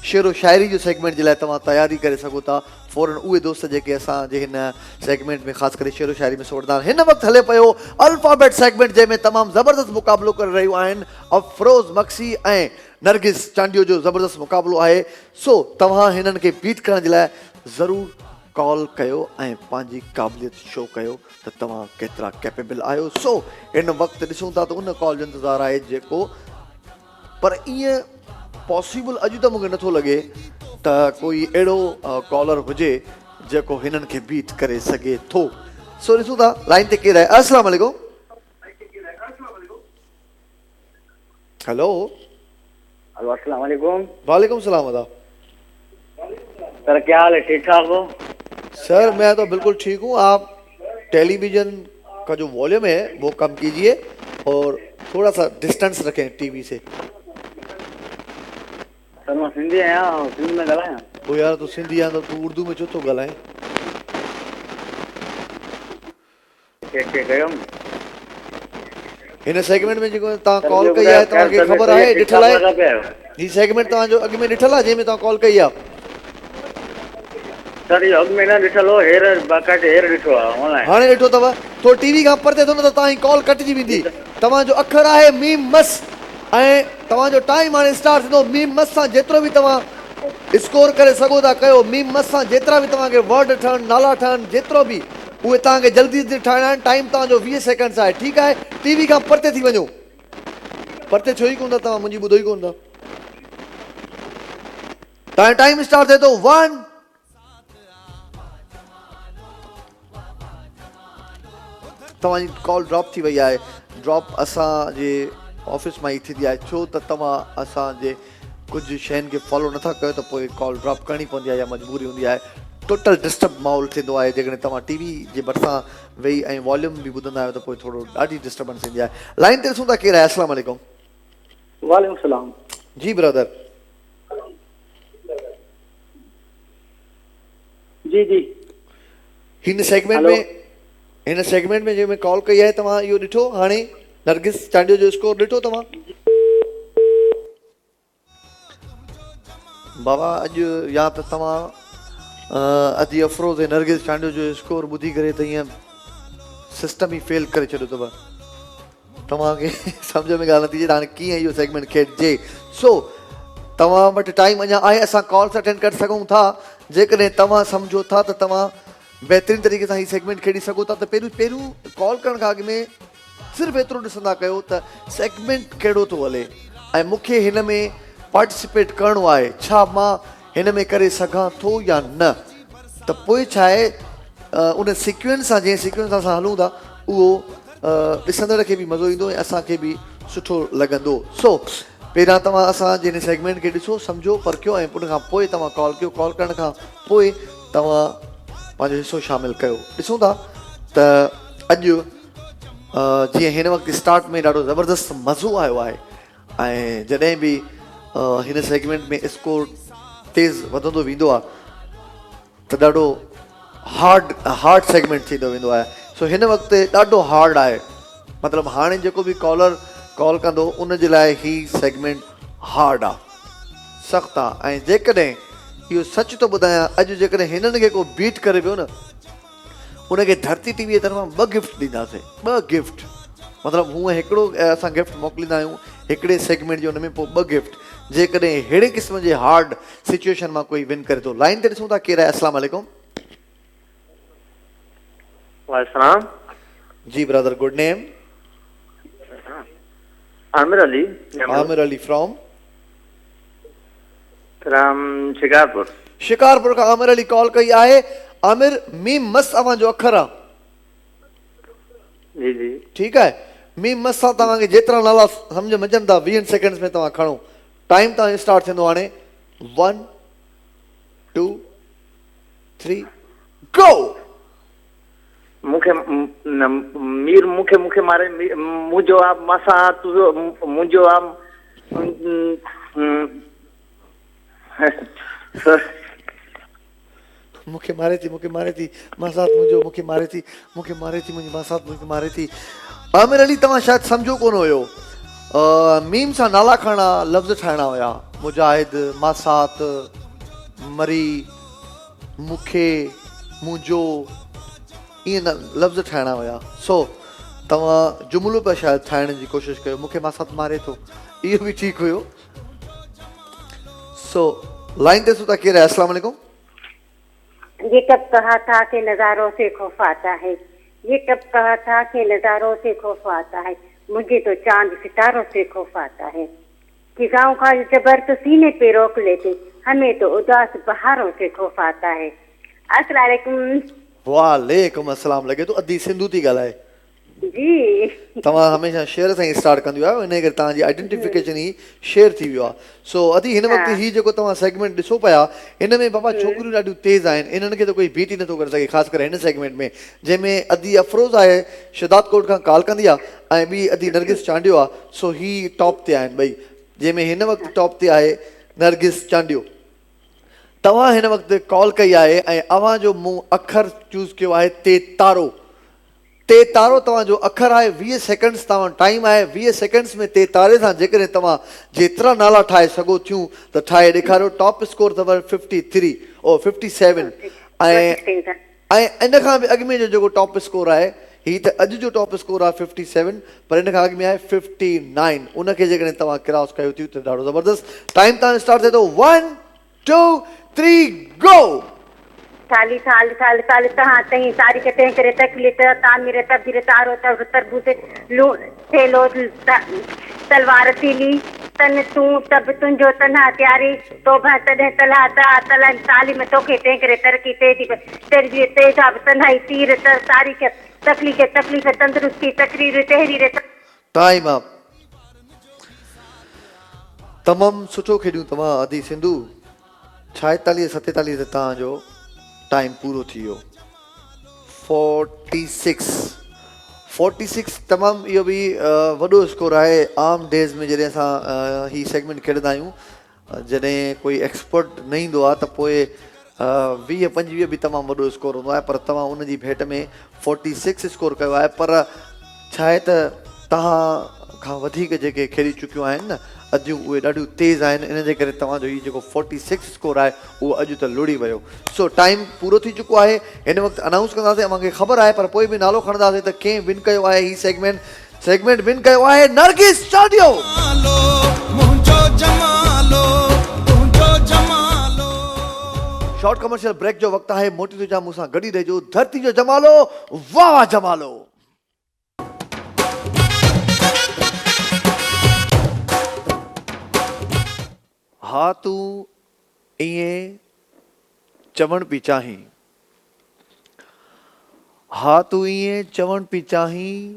شعر و شاعري جو سيگمينٽ جي لاء توهان تياري ڪري سگهو ٿا فورن اهي دوست جيڪي اسان جي هن سيگمينٽ ۾ خاص ڪري شعر و شاعري ۾ سوڙندا آهن هن وقت هلي پيو الفابيٽ سيگمينٽ جنهن ۾ تمام زبردست مقابلو ڪري رهيون آهن افروز مگسي ۽ نرگس چانڊيو جو زبردست مقابلو آهي سو توهان هنن کي بيٽ ڪرڻ جي لاء ضرور ڪال ڪيو ۽ پنهنجي قابليت شو ڪيو ته توهان ڪيترا ڪيپيبل آهيو سو هن وقت ڏسون ٿا ته ان ڪال جو انتظار آهي جيڪو پر ائين پاسيبل اڄ ته مونکي نٿو لڳي ته ڪوئي اهڙو ڪالر هجي جيڪو هنن کي بيٽ ڪري سگهي ٿو سو ڏسون ٿا لائن تي ڪير آهي السلام عليڪم هلو هلو السلام عليڪم. وعليڪم السلام ادا. سر کيا حال هي ٺيڪ ٺاڪ هو. سر مين تو بلڪل ٺيڪ هون آپ ٽيلي ويزن کا جو واليوم هي وو ڪم ڪيجئي اور ٿوڙا سا ڊسٽنس رکين ٽي وي سي. سر مان سنڌي آهيان سنڌي ۾ ڳالهايان. او يار تون سنڌي آهين ته تون اردو ۾ ڇو ٿو ڳالهائين. ڪي ڪي ڪيوم. هن سيگمينٽ ۾ جيڪو توهان سر ڪال ٻيو ڪئي ٻڌايو آهي توهان خير کي طبيعت خبر صحيح آهي ٺيڪ ڏٺل ٺاڪ آهي لڳا پيا آهيو. هي سيگمينٽ توهان جو اڳ ۾ ڏٺل آهي جنهن ۾ توهان ڪال ڪئي آهي. سر اهو اڳ ۾ نه ڏٺل هو هير باقاعدي هير ڏٺو آهي آنلائين. هاڻي ڏٺو اٿو ٿورو ٽي وي کان پرتي ٿيو نه ته توهان جي ڪال ڪٽجي ويندي توهان جو اکر آهي ميم مس ۽ توهان جو ٽائيم هاڻي اسٽارٽ ٿيندو ميم مس سان جيترو به توهان اسڪور ڪري سگهو ٿا ڪيو ميم مس سان جيترا به توهان کي ورڊ ٺهن نالا ٺهن جيترو به اهي توهان کي جلدي جلدي ٺاهڻا آهن ٽائيم توهان جو 20 سيڪنڊس آهي ٺيڪ آهي ٽي وي کان پرتي ٿي وڃو پرتي ٿيو ئي ڪونه ٿا توهان منهنجي ٻڌو ئي ڪونه ٿا توهان جو ٽائيم اسٽارٽ ٿئي ٿو ون توهان جي ڪال ڊراپ ٿي وئي آهي ڊراپ اسان جي آفيس مان ئي ٿيندي آهي ڇو ته توهان اسان جي ڪجهه شين کي فالو نٿا ڪيو ته پوء ڪال ڊراپ ڪرڻي پوندي آهي يا مجبوري هوندي آهي ٽوٽل ڊسٽرب ماحول ٿيندو آهي جيڪڏهن توهان ٽي وي جي ڀرسان ويهي ۽ واليوم به ٻڌندا آهيو ته پوء ٿورو ڏاڍي ڊسٽربنس ايندي آهي لائين تي ڏسون ٿا ڪير آهي السلام عليڪم. وعليڪم السلام. جي برادر. جي جي. هن سيگمينٽ ۾ هن سيگمينٽ ۾ جنهن ۾ ڪال ڪئي آهي توهان اهو ڏٺو هاڻي نرگس چانڊيو جو اسڪور ڏٺو توهان. بابا اڄ يا ته توهان ادي افروز ۽ نرگس چانڊيو جو اسڪور ٻڌي ڪري ته ائين سسٽم ئي فيل ڪري ڇڏيو اٿو توهان کي سمجهه ۾ ڳالهه نٿي اچي ته هاڻي ڪيئن اهو سيگمينٽ کيڏجي سو توهان وٽ ٽائيم اڃا آهي اسان ڪالس اٽينڊ ڪري سگهون ٿا جيڪڏهن توهان سمجهو ٿا ته توهان بهترين طريقي سان هي سيگمينٽ کيڏي سگهو ٿا ته پهريون پهريون ڪال ڪرڻ کان اڳ ۾ صرف ايترو ڏسندا ڪيو ته سيگمينٽ ڪهڙو ٿو هلي ۽ مون کي هن ۾ پارٽيسپيٽ ڪرڻو آهي ڇا مان هن ۾ ڪري سگهان ٿو يا نه ته پوء ڇا آهي ان سيڪوئنس سان جنهن سيڪوئنس سان اسان هلون ٿا اهو ڏسندڙ کي به مزو ايندو ۽ اسان کي به سٺو لڳندو سو پهريان توهان اسان جي هن سيگمينٽ کي ڏسو سمجهو پرکيو ۽ ان کان پوء توهان ڪال ڪيو ڪال ڪرڻ کان پوء توهان پنهنجو حصو شامل ڪيو ڏسون ٿا ته اڄ جيئن هن وقت اسٽارٽ ۾ ڏاڍو زبردست مزو آيو آهي ۽ جڏهن به هن سيگمينٽ ۾ اسڪور تيز وڌندو ويندو آهي ته ڏاڍو هارڊ هارڊ سيگمينٽ ٿيندو ويندو آهي سو هن وقت ڏاڍو هارڊ آهي مطلب هاڻي جيڪو به ڪالر ڪال ڪندو ان جي لاء هي سيگمينٽ هارڊ آهي سخت آهي ۽ جيڪڏهن اهو سچ ٿو ٻڌايان اڄ جيڪڏهن هنن کي ڪو بيٽ ڪري ويو نه ان کي ڌرتي ٽي وي جي طرفان ٻه گفٽ ڏينداسين ٻه گفٽ مطلب هونء هڪڙو اسان گفٽ موڪليندا آهيون هڪڙي سيگمينٽ جي ان ۾ پوء ٻه گفٽ جيڪڏهن ههڙي قسم جي هارڊ سچويشن مان ڪوئي ون ڪري ٿو لائن تي ڏسون ٿا ڪير آهي اسلام عليڪم. وعليڪم السلام. جي brother good name. Amir Ali. Amir Ali from. From Shikarpur. Shikarpur کان عامر علي ڪال ڪئي آهي. عامر ميم مس اوهان جو اکر آ. جي جي. ٺيڪ آهي ميم مس سان توهان کي جيترا نالا سمجهه ۾ اچن ٿا ويهن سيڪنڊز ۾ توهان کڻو ٽائيم توهان جو اسٽارٽ ٿيندو هاڻي ون ٽو ٿري گو. مون کي مير مون کي مون کي ماري منهنجو آ مان سان تنهنجو منهنجو آ مون کي ماري ٿي مون کي ماري ٿي ماسات منهنجو مون کي ماري ٿي مون کي ماري ٿي منهنجي ماسات مون کي ماري ٿي عامر علي توهان شايد سمجهو ڪونه هيو ميم سان نالا کڻڻا لفظ ٺاهڻا هيا مجاهد ماسات مري مون کي منهنجو ائين لفظ ٺاهڻا هيا سو توهان جملو پيا شايد ٺاهڻ جي ڪوشش ڪيو مون کي ماسات ماري ٿو اهو به ٺيڪ هيو سو لائن تي سوتا ڪير آهي السلام عليڪم. يي ڪب ڪها ٿا ڪي نظارو سي خوف آتا هي يي ڪب ڪها ٿا ڪي نظارو سي خوف آتا هي مجهي تو چاند ستارو سي خوف آتا هي فضائون کا جبر تو سيني پي روڪ ليتي همي تو اداس بهارون سي خوف آتا هي السلام عليڪم. وعليڪم السلام لڳي ٿو ادي سنڌو ٿي ڳالهائي. جي. توهان هميشه شعر سان ئي اسٽارٽ ڪنديون آهيو انهي ڪري توهان جي آئيڊنٽيفڪيشن ئي شعر ٿي ويو آهي سو ادي هن وقت هي جيڪو توهان سيگمينٽ ڏسو پيا هن ۾ بابا ڇوڪريون ڏاڍيون تيز آهن انهن کي ته ڪوئي بيٽ ئي نٿو ڪري سگهي خاص ڪري هن سيگمينٽ ۾ جنهن ۾ ادي افروز آهي شهداد ڪوٽ کان ڪال ڪندي آهي ۽ ٻي ادي نرگس چانڊيو آهي سو هي ٽاپ تي آهن ٻئي جنهن ۾ هن وقت ٽاپ تي آهي نرگس چانڊيو توهان هن وقت ڪال ڪئي آهي ۽ اوهان جو مون اکر چوز ڪيو آهي تي تارو تي تارو توهان جو اکر آهي 20 سيڪنڊس توهان ٽائيم آهي 20 سيڪنڊس ۾ تي تاري سان جيڪڏهن توهان جيترا نالا ٺاهي سگهو ٿيون ته ٺاهي ڏيکاريو ٽاپ اسڪور اٿو ففٽي ٿري او ففٽي سيون ۽ ۽ ان کان به اڳ ۾ جو جيڪو ٽاپ اسڪور آهي هي ته اڄ جو ٽاپ اسڪور آهي ففٽي سيون پر ان کان اڳ ۾ آهي ففٽي نائن ان کي جيڪڏهن توهان ڪراس ڪيو ٿيون ته ڏاڍو زبردست ٽائيم توهان جو اسٽارٽ ٿئي ٿو ون ٽو ٿري گو. ٿالهي ٿال ٿال ٿال تهان تهين تاريخ تنهن ڪري تڪليف تعمير تبديل تارو تر تربوز لوڻ ٿيلهو تلوار تيلي تن تون تب تنهنجو تنها تياري توبهه تڏهن تلها تها تلن تعليم توکي تنهن ڪري ترقي تهذيب تربيت تيزاب تنهائي تير تر تاريخ تخليق تڪليف تندرستي تقرير تحرير. ٽائيم اپ تمام سٺو کيڏيون توهان ادي سنڌو ڇائيتاليهه ستيتاليهه تي توهان جو ٽائيم پورو ٿي ويو فورٽي سڪس فورٽي سڪس تمام اهو به وڏو اسڪور آهي عام ڊيز ۾ جڏهن اسان هي سيگمينٽ کيڏندا آهيون جڏهن ڪوئي ايڪسپرٽ نه ايندو آهي ته پوء ويهه پنجويهه به تمام وڏو اسڪور هوندو آهي پر توهان ان جي ڀيٽ ۾ فورٽي سڪس اسڪور ڪيو آهي پر ڇا آهي ته توهان کان وڌيڪ جيڪي کيڏي چڪيون آهن نه اديون اهي ڏاڍيون تيز آهن ان جي ڪري توهان جو هي جيڪو فورٽي سڪس اسڪور آهي اهو اڄ ته لڙي ويو سو ٽائيم پورو ٿي چڪو آهي هن وقت انائونس ڪنداسين اوهان کي خبر آهي پر پوء به نالو کڻنداسين ته ڪنهن ون ڪيو آهي هي سيگمينٽ سيگمينٽ ون ڪيو آهي نرگس چانڊيو. شارٽ ڪمرشل بريڪ جو وقت آهي موٽي ٿو اچان مون سان گڏ ئي رهجو ڌرتي جو جمالو واه واه جمالو. ها تون ائين چوڻ پي چاهين. ها تون ائين چوڻ پي چاهين.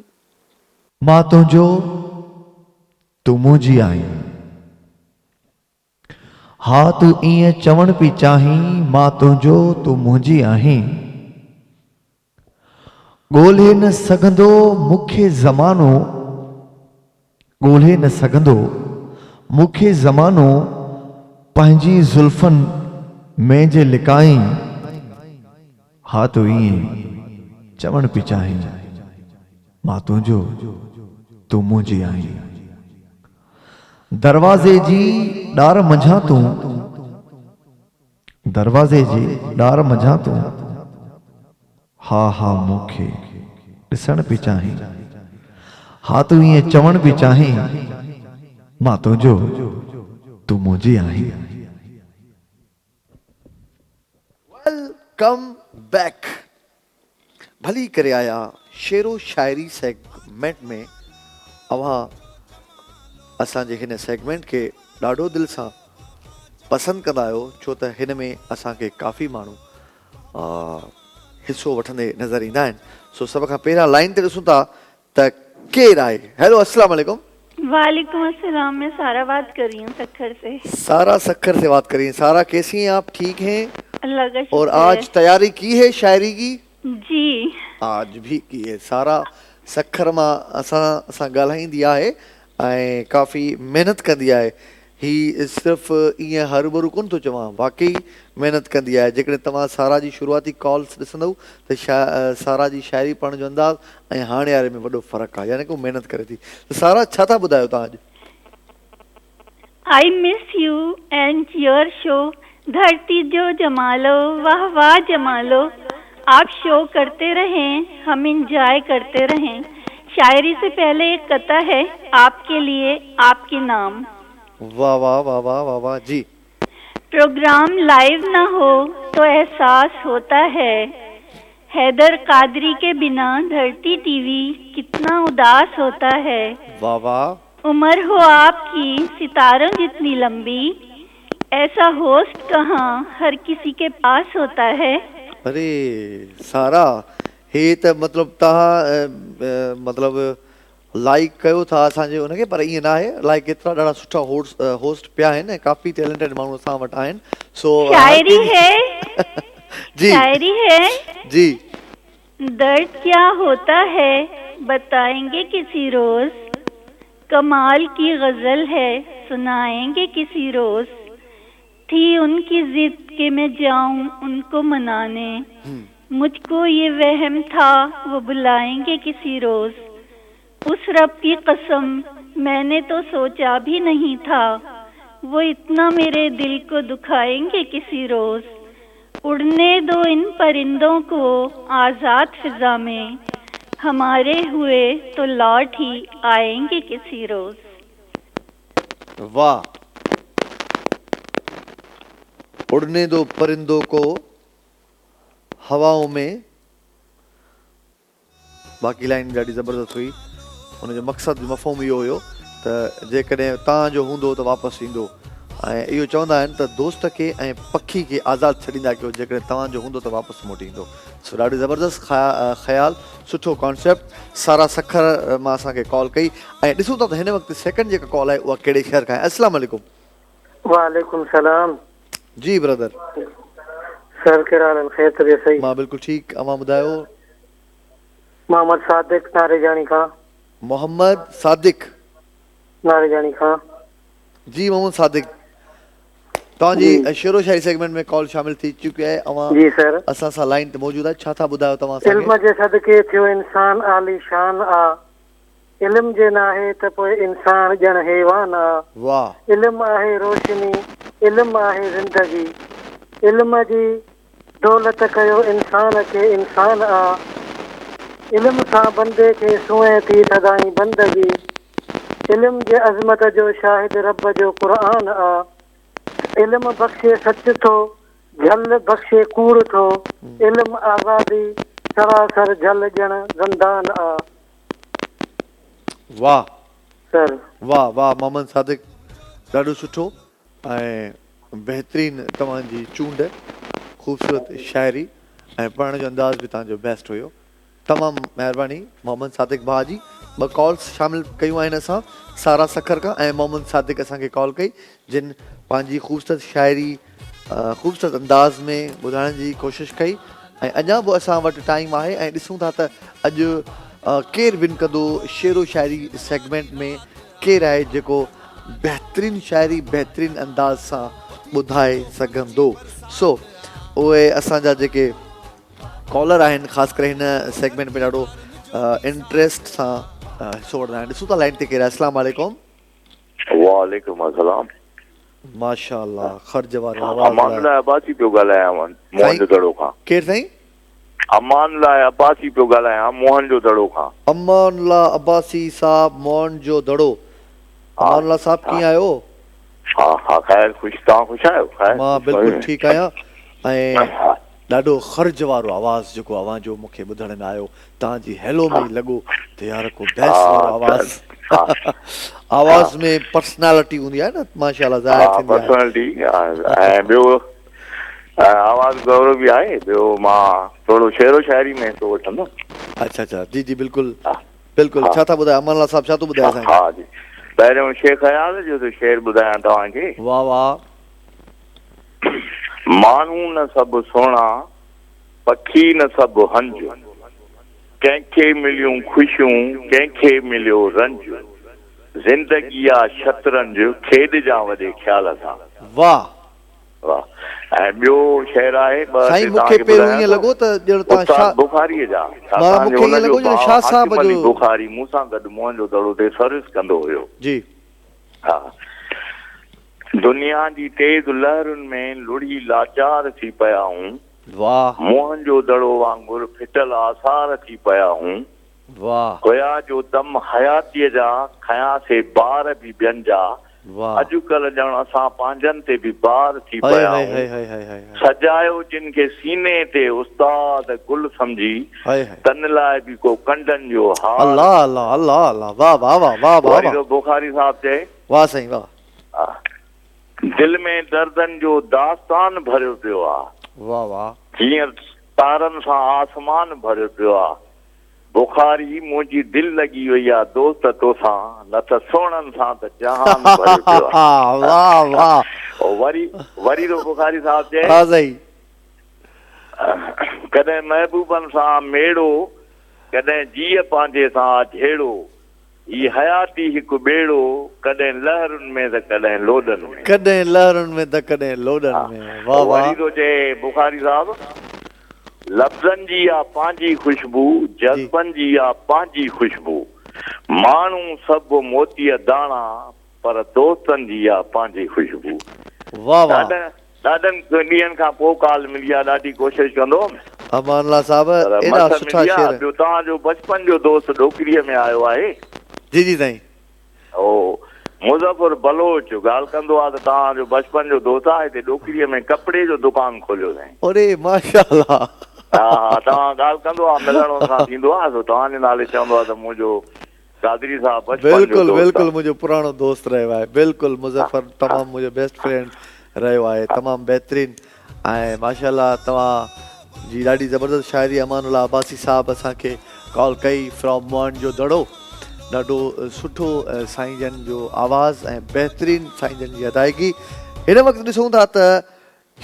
مان تنهنجو، تون منهنجي آهين. ها تون ائين چوڻ پي چاهين. مان تنهنجو، تون منهنجي آهين. ڳولهي نه سگهندو مون کي زمانو. ڳولهي نه سگهندو مون کي زمانو پنهنجي زلفن ۾ جي لڪائين ها تون ائين چوڻ پي چاهين مان تنهنجو تون منهنجي آهين دروازي جي ڏار منجهان تون دروازي جي ڏار منجهان تون ها ها مون کي ڏسڻ پي چاهين ها تون ائين چوڻ پي چاهين مان تنهنجو تون منهنجي آهين. Welcome back ڀلي ڪري آيا شعر و شاعري سيگمينٽ ۾ اوهان اسان جي هن سيگمينٽ کي ڏاڍو دل سان پسند ڪندا آهيو ڇو ته هن ۾ اسان کي ڪافي ماڻهو حصو وٺندي نظر ايندا آهن. سو سڀ کان پهريان لائين تي ڏسون ٿا ته ڪير آهي. هيلو السلام عليڪم. وعليڪم السلام مين سارا بات ڪر رهي هون سکر سي. سارا سکر سي بات ڪر رهي هين سارا ڪيسي هين آپ ٺيڪ هين الله ڪا اور شڪر آج هي. تياري ڪي هي شاعري ڪي. جي. آج ڀي ڪي هي سارا سکر مان اسان سان ڳالهائيندي آهي ۽ ڪافي محنت ڪندي آهي هي صرف ائين هروڀرو ڪونه ٿو چوان واقعي محنت ڪندي آهي جيڪڏهن توهان سارا جي شروعاتي ڪالس ڏسندؤ ته سارا جي شاعري پڙهڻ جو انداز ۽ هاڻي واري ۾ وڏو فرق آهي يعني ڪه هو محنت ڪري ٿي ته سارا ڇا ٿا ٻڌايو توهان اڄ. I miss you and your show ڌرتي جو جمالو واه واه جمالو آپ شو ڪرتي رهين هم انجواء ڪرتي رهين شاعري سي پهلي ايڪ قطع هي آپ ڪي ليي آپ ڪي نام. واه واه واه واه واه واه جي. پروگرام لائيو نه هو تو احساس هوتا هي حيدر قادري ڪي بنا ڌرتي ٽي وي ڪتنا اداس هوتا هي. واه واه. عمر هو آپ ڪي ستارون جتني لمبي ايسا هوسٽ ڪهان هر ڪسي ڪي پاس هوتا هي. اري سارا هي ته مطلب توهان مطلب لائيڪ ڪيو ٿا اسان جي ان کي پر ائين ناهي الائي ڪيترا ڏاڍا سٺا هوسٽ پيا آهن ۽ ڪافي ٽيلنٽيڊ ماڻهو اسان وٽ آهن سو هر شاعري ڪنهن هي جي شاعري هي. جي. درد ڪيا هوتا هي بتائين گي ڪسي روز. ڪمال ڪي غزل هي سنائين گي ڪسي روز ٿي ان ڪي ضد ڪي مين جائون ان ڪو مناني مجھ ڪو يه وهم ٿا وو بلائين گي ڪسي روز اس رب ڪي قسم مين ني تو سوچا ڀي نهين ٿا وو اتنا ميري دل ڪو دکائين گي ڪسي روز اڙني دو ان پرندون ڪو آزاد فضا ۾ هماري هئي تو لوٽ هي آئين گي ڪسي روز. واه اڙني دو پرندو ڪو هوائون ۾. باقي لائين ڏاڍي زبردست هئي. ان جو مقصد مفهوم اهو هيو ته جيڪڏهن توهان جو هوندو ته واپس ايندو ۽ اهو چوندا آهن ته دوست کي ۽ پکي کي آزاد ڇڏيندا ڪيو جيڪڏهن توهان جو هوندو ته واپس موٽي ايندو. سو ڏاڍو زبردست خيال سٺو ڪانسيپٽ سارا سکر مان اسان کي ڪال ڪئي ۽ ڏسون ٿا ته هن وقت سيڪنڊ جيڪا ڪال آهي اها ڪهڙي شهر کان آهي السلام عليڪم. وعليڪم سلام. جي برادر. سر ڪهڙا حال آهن خير طبيعت صحيح. مان بلڪل ٺيڪ اوهان ٻڌايو. محمد صادق ناريجاڻي کان. محمد صادق. ناريجاڻي کان. جي محمد صادق توهان جي شعر و شاعري سيگمينٽ ۾ ڪال شامل ٿي چڪي آهي اوهان جي سر. اسان سان لائين تي موجود آهيو ڇا ٿا ٻڌايو توهان اسان کي. علم جي صدقي ٿيو انسان عالي شان آ. علم جي ناهي ته پوء انسان ڄڻ حيوان آ. واه. علم آهي روشني، علم آهي زندگي. علم جي دولت ڪيو انسان کي انسان آ. علم سان بندي کي سونهين ٿي سدائين بندگي. علم جي عظمت جو شاهد رب جو قرآن آ. علم بخشي سچ ٿو، جھل بخشي ڪوڙ ٿو. علم آزادي، سراسر جھل ڄڻ زندان آ. واه سر. واه واه محمد صادق ڏاڍو سٺو ۽ بهترين توهان جي چونڊ خوبصورت شاعري ۽ پڙهڻ جو انداز به توهان جو بيسٽ هيو تمام مهرباني محمد صادق ڀاء جي ٻه ڪالس شامل ڪيون آهن اسان سارا سکر کان ۽ محمد صادق اسان کي ڪال ڪئي جن پنهنجي خوبصورت شاعري خوبصورت انداز ۾ ٻڌائڻ جي ڪوشش ڪئي ۽ اڃا به اسان وٽ ٽائيم آهي ۽ ڏسون ٿا ته اڄ ڪير ون ڪندو شعر و شاعري سيگمينٽ ۾ ڪير آهي جيڪو بهترين شاعري بهترين انداز سان ٻڌائي سگهندو سو اهي اسان جا جيڪي ڪالر آهن خاص ڪري هن سيگمينٽ ۾ ڏاڍو انٽريسٽ سان حصو وٺندا آهن ڏسون ٿا لائين تي ڪير آهي اسلام عليڪم. وعليڪم السلام. ماشاء الله خرج واري آواز امان لاء. الله عباسي پيو ڳالهايان موهن سائين جو دڙو کان. ڪير سائين؟ امان الله عباسي پيو ڳالهايان موهن جو دڙو کان. امان الله عباسي صاحب موهن جو دڙو ها امان الله صاحب ها ڪيئن آهيو؟ ها ها خير خوش توهان خوش آهيو خير مان خوش بلڪل آهيو ٺيڪ آهيان ۽ ها ڏاڍو خرج وارو آواز جيڪو اوهان جو مونکي ٻڌڻ ۾ آيو توهان جي هيلو ۾ ئي لڳو ته يار ڪو بيس وارو آواز ها ها آواز ۾ پرسنالٽي هوندي آهي نه ماشاء الله ظاهر ها ٿيندي آهي پرسنالٽي ۽ ٻيو آواز ڳورو به آهي ٻيو مان ٿورو شعر و شاعري ۾ حصو وٺندم. اڇا اڇا جي جي بلڪل بلڪل ڇا ٿا ٻڌايو امان الله صاحب ڇا ٿو ٻڌائي سائين. ها جي پهريون شيخ اياز جو ٿو شعر ٻڌايان توهان کي. واه واه. ماڻهو نه سڀ سهڻا، پکي نه سڀ هنج، ڪنهن کي مليون خوشيون، ڪنهن کي مليو رنج، زندگي آ شطرنج، کيڏجان وڏي خيال سان. واه. واه ۽ ٻيو شعر آهي ٻه سائين ٽي مون کي توهان کي پهريون ٻڌايان ائين ٿو لڳو ته ڄڻ توهان استاد شاهه بخاريء جا مان ڇاڪاڻ مون جو کي هن ائين جو لڳو ڄڻ ڀاء شاهه صاحب حاڪم علي جو بخاري مون سان گڏ موهن جو دڙو تي سروس ڪندو هيو. جي. ها دنيا جي تيز لهرن ۾ لڙهي لاچار ٿي پيا هون. واه. موهن جو دڙو وانگر ڦٽل آثار ٿي پيا هون. واه. هيا جو دم حياتيء جا کنيا سي بار به ٻين جا. واه. اڄڪلهه ڄڻ اسان پنهنجن تي به بار ٿي هائي پيا هائي آهون. هائي هائي هائي هائي. سجايو جن کي سيني تي استاد گل سمجهي هائي هائي. تن لاء به ڪو ڪنڊن جو هار. الله الله الله الله واه واه واه واه واه وري واه. ٿو بخاري صاحب چئي. واه سائين واه. دل ۾ دردن جو داستان ڀريو پيو آ. واه واه. جيئن تارن سان آسمان ڀريو پيو آ. بخاري منهنجي دل لڳي وئي آ دوست توسان نه ته سهڻن سان ته جهان ڀريو پيو آ. واه واه. وري وري ٿو بخاري صاحب چئي. ها سائين. ڪڏهن محبوبن سان ميڙو ڪڏهن جيء پنهنجي سان آ جهيڙو. هي حياتي هڪ ٻيڙو، ڪڏهن لهرن ۾ ته ڪڏهن لوڏن ۾. ڪڏهن لهرن ۾ ته ڪڏهن لوڏن ۾. واه واه. وري ٿو چئي بخاري صاحب، لفظن جي آ پنهنجي خوشبو، جذبن جي آ پنهنجي خوشبو. ماڻهو سڀ موتيء داڻا، پر دوستن جي آ پنهنجي خوشبو. واه واه. ڏاڍن ڏينهن کان پوء ڪال ملي آ ڏاڍي ڪوشش ڪندو هوم. امان الله صاحب پر ايڏا مس سٺا ملي آ شعر. ٻيو توهان جو بچپن جو دوست ڏوڪريء ۾ آيو آهي. جي جي سائين. هو مظفر بلوچ ڳالهه ڪندو آ ته توهان جو بچپن جو دوست آ هتي ڏوڪريء ۾ ڪپڙي جو دڪان کوليو اٿائين. اڙي ماشاءالله. ها ها توهان ڳالهه ڪندو آ ملڻ هن سان ٿيندو آ سو توهان جي نالي چوندو آ ته منهنجو قادري صاحب بچپن جو بلڪل دوست بلڪل آ. منهنجو پراڻو دوست رهيو آهي بلڪل مظفر تمام منهنجو بيسٽ فرينڊ رهيو آهي تمام بهترين ۽ ماشاء الله توهان جي ڏاڍي زبردست شاعري امان الله عباسي صاحب اسان کي ڪال ڪئي فرام موهن جو دڙو ڏاڍو سٺو سائين جن جو آواز ۽ بهترين سائين جن جي ادائگي هن وقت ڏسون ٿا ته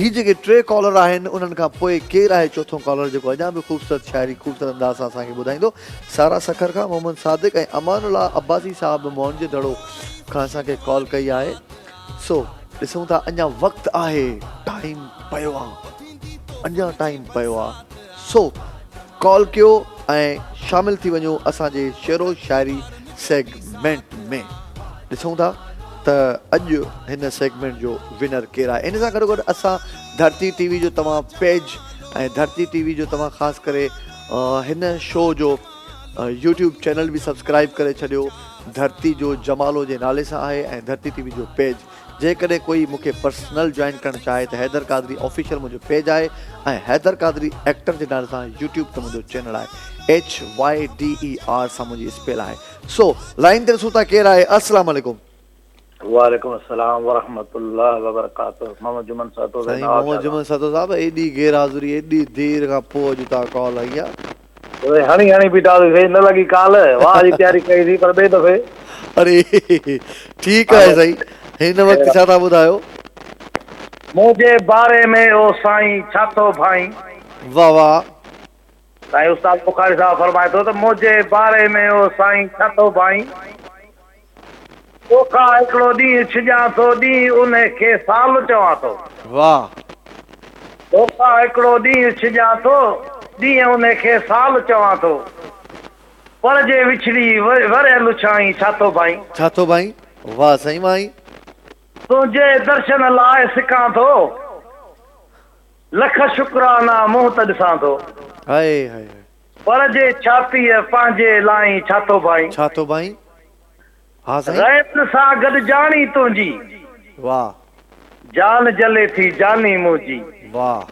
هي جيڪي ٽي ڪالر آهن انهن کان پوء ڪير آهي چوٿون ڪالر جيڪو اڃا به خوبصورت شاعري خوبصورت انداز سان اسان کي ٻڌائيندو. سارا سکر کان محمد صادق ۽ امان الله عباسي صاحب به موهن جي دڙو کان اسان کي ڪال ڪئي آهي سو ڏسون ٿا اڃا وقت آهي ٽائيم پيو آ اڃا ٽائيم پيو آ سو ڪال ڪيو ۽ شامل ٿي وڃو اسان جي شعر و شاعري سيگمينٽ ۾ ڏسون ٿا ته اڄ هن سيگمينٽ جو ونر ڪير آهي ان سان گڏوگڏ اسان ڌرتي ٽي وي جو توهان پيج ۽ ڌرتي ٽي وي جو توهان خاص ڪري هن شو جو يوٽيوب چينل به سبسڪرائب ڪري ڇڏيو ڌرتي جو جمالو جي نالي سان آهي ۽ ڌرتي ٽي وي جو پيج جيڪڏهن ڪوئي مون کي پرسنل جوائن ڪرڻ چاهي ته حيدر قادري آفيشل منهنجو پيج آهي ۽ حيدر قادري ايڪٽر جي نالي سان يوٽيوب تي منهنجو چينل آهي HYDER سان منهنجي اسپيل آهي سو لائين تي ڏسون ٿا ڪير آهي السلام عليڪم. وعليڪم السلام ورحمة الله وبرڪاته محمد جمن سهتو سائين محمد جمن سهتو صاحب ايڏي غير حاضري ايڏي دير کان پوء اڄ توهان ڪال آئي آ. اڙي هڻي هڻي بيٺاسين نه لڳي ڪال واهه جي تياري ڪئي سين پر ٻئي دفعي. اڙي ٺيڪ آهي سائين هن وقت ڇا ٿا ٻڌايو. منهنجي باري ۾ او سائين ڇا ٿو ڀائين. واه واه. سائين استاد بخاري صاحب فرمائي ٿو ته منهنجي باري ۾ او سائين ڇا ٿو ڀائين. توکان هڪڙو ڏينهن ڇڄان ٿو ڏينهن انهي کي سال چوان ٿو. واه. توکان هڪڙو ڏينهن ڇڄان ٿو ڏينهن انهي کي سال چوان ٿو. پر جي وڇڙي ورهيه لڇائين ڇا ٿو ڀائين. ڇا ٿو ڀائين واه سائين واه. تنهنجي درشن لاء سڪان ٿو لک شڪرانا منهن ته ڏسان ٿو. هائي هائي هائي. پر جي ڇاتيء پنهنجي لائين ڇا ٿو ڀائين. ڇا ٿو ڀائين ها سائين. غيرن سان گڏجاڻي تنهنجي. واه. جان جلي ٿي جاني منهنجي. واه.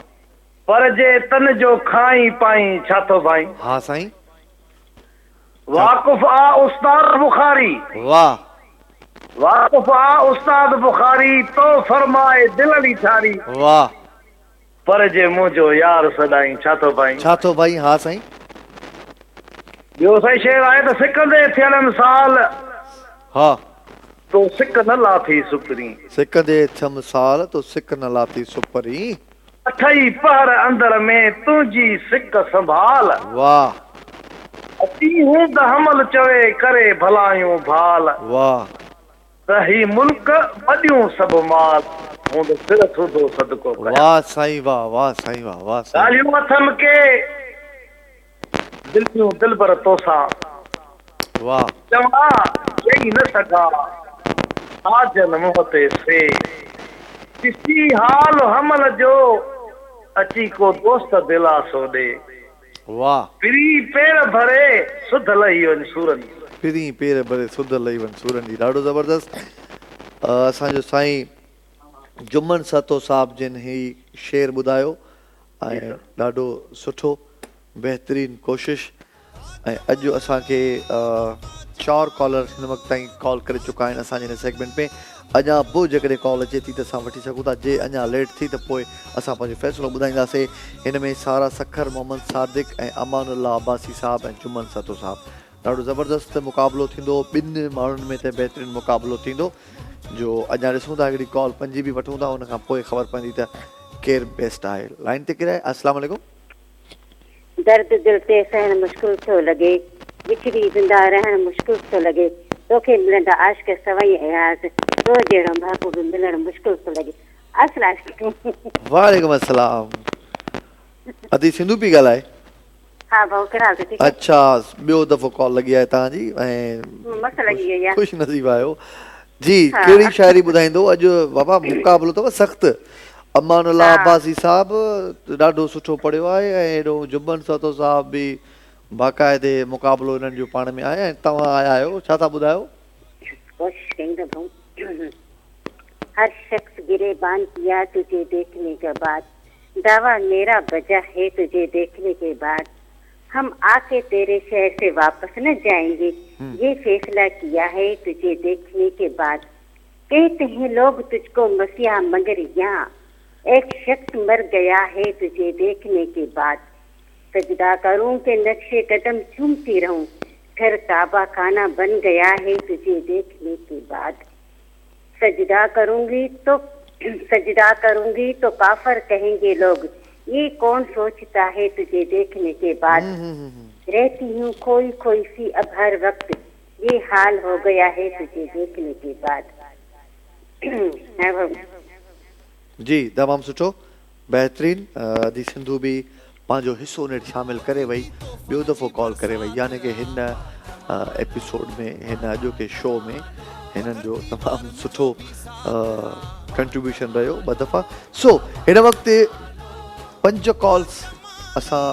پر جي تن جو کائين پائين ڇا ٿو ڀائين. ها سائين. واقف آ استاد بخاري. واه. واقف آ استاد بخاري تو فرمائي دل علي ٺاري. واه. پر جي منهنجو يار سڏائين ڇا ٿو ڀائين. ڇا ٿو ڀائين ها سائين. ٻيو سائين شعر آهي ته سڪندي ٿيڻم سال. ها. تو سڪ نه لاٿي سپرين. سڪندي ٿيم سال تو سڪ نه لاٿي سپرين. اٺئي پهر اندر ۾ تنهنجي سڪ سنڀال. واھ. اچي هوند حمل چوي ڪري ڀلايون ڀال. واھ. ته هي ملڪ مڏيون سڀ مال، هوند سر سوڌو صدقو ڪيان. واه سائين واه واه سائين واه واه سائين. ڳالهيون اٿم ڪي دل جون دلبر توسان. واه. چوان چئي نه سگهان ساجن منهن تي سي. ڏسي حال حمل جو اچي ڪو دوست دلاسو ڏي. واه. پرين پير ڀري سڌ لهي وڃ سورن جي. پرين پير ڀري سڌ لهي وڃ سورن جي ڏاڍو زبردست اسان جو سائين جمن سهتو صاحب جن هي شعر ٻڌايو ۽ ڏاڍو سٺو بهترين ڪوشش ۽ اڄ اسان کي چار ڪالر هن وقت تائين ڪال ڪري چڪا آهن اسان جي هن سيگمينٽ ۾ اڃا به جيڪڏهن ڪال اچي ٿي ته اسان وٺي سگهون ٿا جي اڃا ليٽ ٿي ته پوء اسان پنهنجو فيصلو ٻڌائينداسي هن ۾ سارا سکر محمد صادق ۽ امان الله عباسي صاحب ۽ جمن سهتو صاحب ڏاڍو زبردست مقابلو ٿيندو ٻن ماڻهن ۾ ته بهترين مقابلو ٿيندو جو اڃا ڏسون ٿا هڪڙي ڪال پنجين به وٺون ٿا ان کان پوء خبر پوندي ته ڪير بيسٽ آهي لائين تي ڪير آهي السلام عليڪم. درد دل تي سهڻ مشڪل ٿو لڳي، وڇڙي زنده رهڻ مشڪل ٿو لڳي، توکي ملندا عاشق سوئي اياز، تو جهڙو محبوب ملڻ مشڪل ٿو لڳي. السلام عليڪم. وعليڪم السلام ادي سنڌو پي ڳالهائي. ها ڀائو ڪهڙا حال اٿئي ٺيڪ آهين. اڇا ٻيو دفعو ڪال لڳي آهي توهان جي ۽ مس لڳي وئي آهي. خوش نصيب آهيو جي ڪهڙي شاعري ٻڌائيندو اڄ بابا مقابلو اٿو سخت امان الله عباسي صاحب ڏاڍو سٺو پڙهيو آهي ۽ هيڏو جبن سهتو صاحب به باقاعدي مقابلو انهن جو پاڻ ۾ آهي ۽ توهان آيا آهيو ڇا ٿا ٻڌايو؟ ڪوشش ڪيون ٿا ڀائو هر شخص گريبان ڪيا تجهي ديکني ڪي بعد دعويٰ ميرا بجا هي تجهي ديکني ڪي بعد هم آ ڪي تيري شهر سي واپس نه جائين گي يي فيصله ڪيا هي تجهي ديکني ڪي بعد ڪهتي هين لوگ تجھ ڪو مسيحا مگر يهان ايڪ شخص مر گيا هي تجهي ديکني ڪي بعد سجدا ڪرون ڪي نقش قدم چومتي رهون گهر ڪعبه خانه بن گيا هي تجهي ديکني ڪي بعد سجدا ڪرون گي تو سجدا ڪرون گي تو ڪافر ڪهين گي لوگ يي ڪون سوچتا هي تجهي ديکني ڪي بعد رهتي هون کوئي کوئي سي اب هر وقت يي حال هو گيا هي تجهي ديکني ڪي بعد. جي تمام سٺو بهترين ادي سنڌو به پنهنجو حصو ان شامل ڪري وئي ٻيو دفعو ڪال ڪري وئي يعني ڪي هن ايپيسوڊ ۾ هن اڄوڪي شو ۾ هنن جو تمام سٺو ڪنٽريبيوشن رهيو ٻه دفعا سو هن وقت پنج ڪالس اسان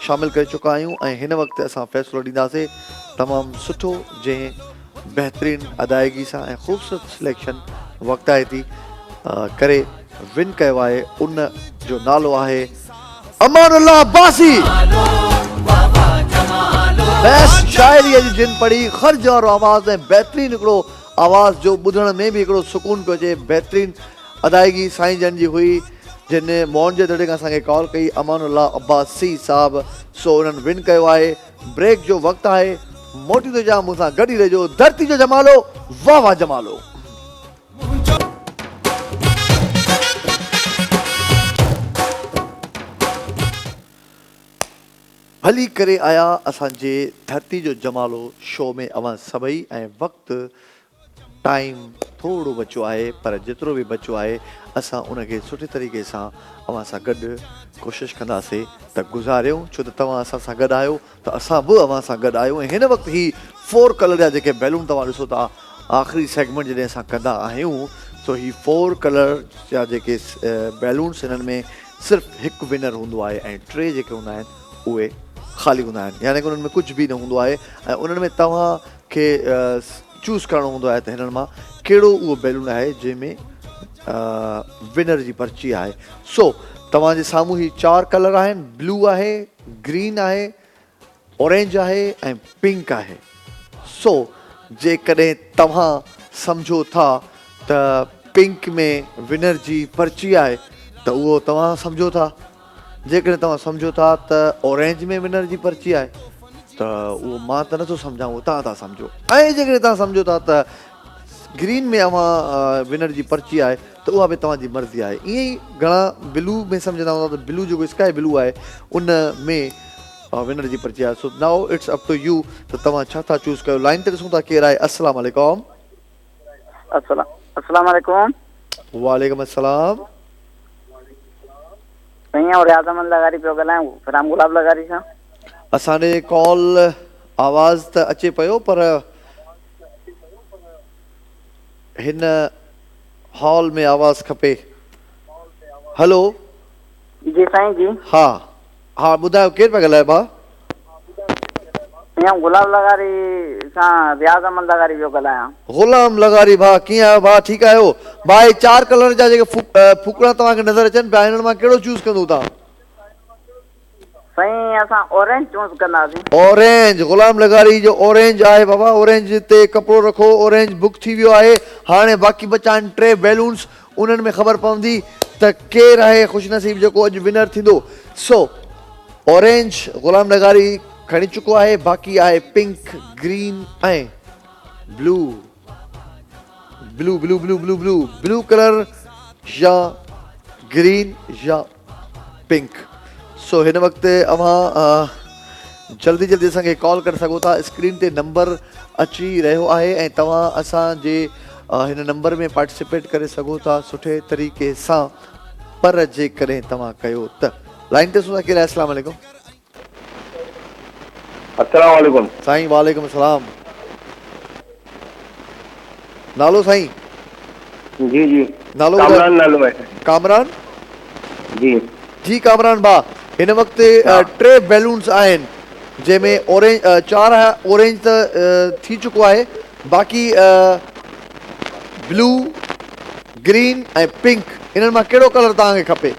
شامل ڪري چڪا آهيون ۽ هن وقت اسان فيصلو ڏينداسي تمام سٺو جنهن بهترين ادائگي سان ۽ خوبصورت سليڪشن وقتائتي ڪري ون ڪيو آهي ان جو نالو آهي امان الله عباسي بيسٽ شاعري اڄ جن پڙهي خرج وارو آواز ۽ بهترين هڪڙو آواز جو ٻڌڻ ۾ به هڪڙو سڪون پيو اچي بهترين ادائگي سائين جن جي هئي جن موهن جي دڙي کان اسان کي ڪال ڪئي امان الله عباسي صاحب سو انهن ون ڪيو آهي بريڪ جو وقت آهي موٽي ٿو اچان مون سان گڏ ئي رهجو ڌرتي جو جمالو واه واه جمالو. ڀلي ڪري آيا اسان جي ڌرتي جو جمالو شو ۾ اوهان سڀئي ۽ وقت ٽائيم ٿورو بچيو آهي پر جيترو به بچيو آهي اسان ان کي سٺي طريقي سان اوهان سان گڏ ڪوشش ڪنداسي ته گذاريون ڇو ته توهان اسان سان گڏ آهيو ته اسان به اوهان سان گڏ آهيون ۽ هن وقت هي فور ڪلر جا جيڪي بيلون توهان ڏسو ٿا آخري سيگمينٽ جڏهن اسان ڪندا آهيون سو هي فور ڪلر جا جيڪي بيلونس هنن ۾ صرف هڪ ونر هوندو آهي ۽ ٽي جيڪي هوندا آهن اهي خالي هوندا آهن يعني انهن ۾ ڪجهه به نه هوندو آهي ۽ انهن ۾ توهان کي چوز ڪرڻو هوندو آهي ته هنن مان ڪهڙو اهو بيلون آهي جنهن ۾ ونر جي پرچي آهي سو توهان جي سامهون هي چار ڪلر آهن بلو آهي گرين آهي اورينج آهي ۽ پنڪ آهي سو جيڪڏهن توهان سمجهو ٿا ته پنڪ ۾ ونر جي پرچي آهي ته اهو توهان سمجهو ٿا. جيڪڏهن توهان سمجهو ٿا ته اورينج ۾ ونر جي پرچي آهي ته اهو مان ته نٿو سمجهان اهو توهان ٿا سمجهو ۽ جيڪڏهن توهان سمجهو ٿا ته گرين ۾ اوهان ونر جي پرچي آهي ته اها به توهان جي مرضي آهي. ائين ئي گهڻا بلو ۾ سمجهندا هوندا ته بلو جيڪو اسڪائي بلو آهي ان ۾ ونر جي پرچي آهي. So now it's up to you ته توهان ڇا ٿا چوز ڪيو. لائين تي ڏسون ٿا ڪير آهي. السلام عليڪم. السلام عليڪم. وعليڪم السلام. سائين آئون رياض احمد لغاري پيو ڳالهايان فرام گلاب لغاري سان. اسان ڏي ڪال آواز ته اچي پيو پر هن هال ۾ آواز کپي. هلو. جي سائين جي. ها ها ٻڌايو ڪير پيا ڳالهايو ڀاء. سائين آئون گلاب لغاري سان رياض احمد لغاري پيو ڳالهايان. غلام لغاري ڀاء ڪيئن آهيو ڀاء ٺيڪ آهيو ڀاء هي چار ڪلر جا جيڪي ڦوڪڻا توهان کي نظر اچن پيا انهن مان ڪهڙو چوز ڪندو توهان. سائين اسان اورينج چوز ڪنداسين. اورينج غلام لغاري جو اورينج آهي بابا اورينج تي ڪپڙو رکو اورينج بڪ ٿي ويو آهي هاڻي باقي بچا آهن ٽي بيلونس انهن ۾ خبر پوندي ته ڪير آهي خوش نصيب جيڪو اڄ ونر ٿيندو سو اورينج غلام لغاري کڻي چڪو آهي باقي آهي pink green ۽ blue blue blue blue blue blue blue colour يا گرين يا پنڪ سو هن وقت اوهان جلدي جلدي اسان کي ڪال ڪري سگهو ٿا اسڪرين تي نمبر اچي رهيو آهي ۽ توهان اسان جي هن نمبر ۾ پارٽيسپيٽ ڪري سگهو ٿا سٺي طريقي سان پر جيڪڏهن توهان ڪيو ته لائن تي سنا ڪير آهي السلام عليڪم السلام عليڪم سائين وعليڪم السلام نالو سائين جي جي نالو ڪامران نالو آهي ڪامران جي جي ڪامران ڀا هن وقت ٽي بيلونز آهن جنهن ۾ اورينج چار اورينج ته ٿي چڪو آهي باقي بلو گرين ۽ پنڪ انهن مان ڪهڙو ڪلر توهان کي کپي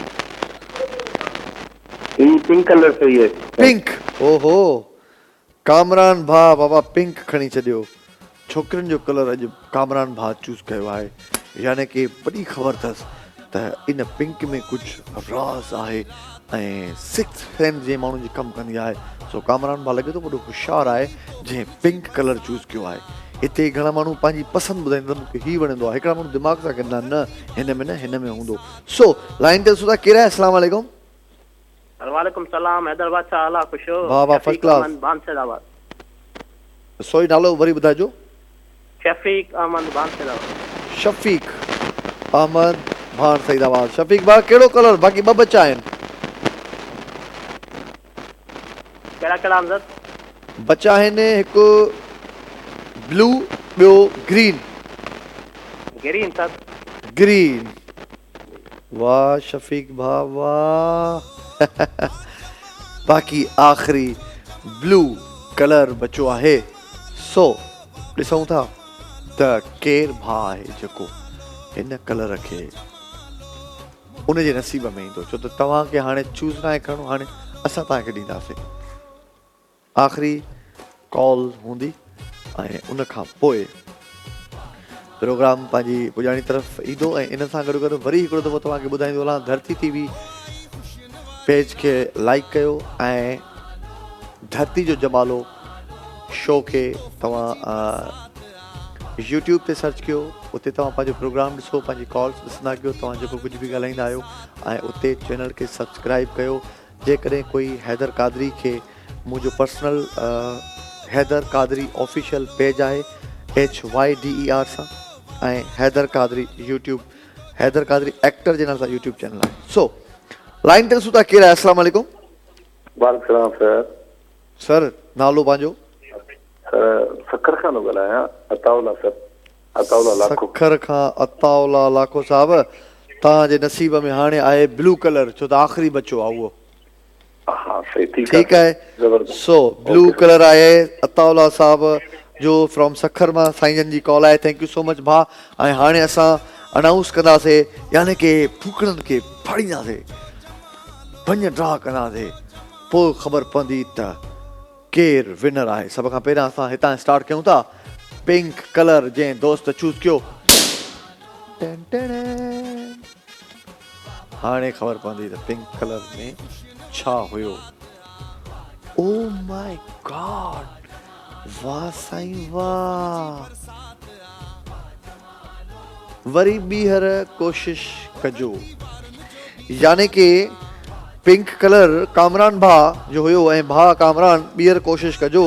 هي پنڪ ڪلر صحيح آهي. پنڪ اوهو ڪامران ڀاء بابا پنڪ کڻي ڇڏيو ڇوڪرين جو ڪلر اڄ ڪامران ڀاء چوز ڪيو آهي يعني ڪي وڏي خبر اٿس ته ان پنڪ ۾ ڪجهه راز آهي ۽ سڪس سينس جنهن ماڻهو جي ڪم ڪندي آهي سو ڪامران ڀاء لڳي ٿو وڏو هوشيار آهي جنهن پنڪ ڪلر چوز ڪيو آهي هتي گهڻا ماڻهو پنهنجي پسند ٻڌائيندا ته مون کي هي وڻندو آهي هڪڙا ماڻهو دماغ سان ڪندا نه هن ۾ نه هن ۾ هوندو سو لائين تي ڏسو ٿا ڪير آهي اسلام عليڪم. وعليڪم سلام حيدر بادشاھ الله خوش هو واھ واھ فرسٽ شفيق ڪلاس. احمد ڀان سيد آباد. سوري نالو وري ٻڌائجو. شفيق احمد ڀان سيد آباد. شفيق احمد ڀان سيد آباد شفيق ڀاء ڪهڙو ڪلر باقي ٻه بچا آهن. ڪهڙا ڪهڙا امجد. بچا آهن هڪ بلو ٻيو گرين. Green sir. Green واه شفيق ڀاء واه باقي آخري بلو ڪلر بچو آهي سو ڏسون ٿا ته ڪير ڀاء آهي جيڪو هن ڪلر کي ان جي نصيب ۾ ايندو ڇو ته توهان کي هاڻي چوز ناهي ڪرڻو هاڻي اسان توهان کي ڏينداسين آخري ڪال هوندي ۽ ان کان پوء پروگرام پنهنجي پڄاڻي طرف ايندو ۽ ان سان گڏو گڏ وري هڪڙو دفعو توهان کي ٻڌائيندو هلان ڌرتي ٽي وي پيج کي لائڪ ڪيو ۽ ڌرتي جو جمالو شو کي توهان يوٽيوب تي سرچ ڪيو اتي توهان پنهنجو پروگرام ڏسو پنهنجي ڪالس ڏسندا ڪيو توهان جيڪو ڪجهه به ڳالهائيندا آهيو ۽ اتي چينل کي سبسڪرائب ڪيو جيڪڏهن ڪوئي حيدر قادري کي منهنجو personal Haider Qadri official page آهي H Y D E R سان ۽ حيدر قادري يوٽيوب حيدر قادري ايڪٽر جي نالي سان يوٽيوب چينل آهي سو لائن تي ڏسون ٿا ڪير آهي السلام عليڪم. وعليڪم السلام سر. سر نالو پنهنجو. سر سکر کان ٿو ڳالهايان عطاء الله سر عطاء الله لاکو. سکر کان عطاء الله لاکو صاحب توهان جي نصيب ۾ هاڻي آهي بلو ڪلر ڇو ته آخري بچو آهي اهو. ها صحيح ٺيڪ ٺيڪ آهي زبردست سو بلو ڪلر آهي عطاء الله صاحب جو فرام سکر مان سائين جن جي ڪال آهي thank you سو مچ ڀاء ۽ هاڻي اسان انائونس ڪنداسي يعني ڪي ڦوڪڻن کي ڦاڙينداسي ڀڃ ڊاهه ڪنداسي پوء خبر پوندي ته ڪير ونر آهي سڀ کان پهريان اسان هتان اسٽارٽ ڪيون ٿا پنڪ ڪلر جنهن دوست چوز ڪيو هاڻي خبر پوندي ته پنڪ ڪلر ۾ ڇا هيو. او ماء گاڊ واه سائين واه وري ٻيهر ڪوشش ڪجو. يعني ڪي پنڪ ڪلر ڪامران ڀاء جو هيو ۽ ڀاء ڪامران ٻيهر ڪوشش ڪجو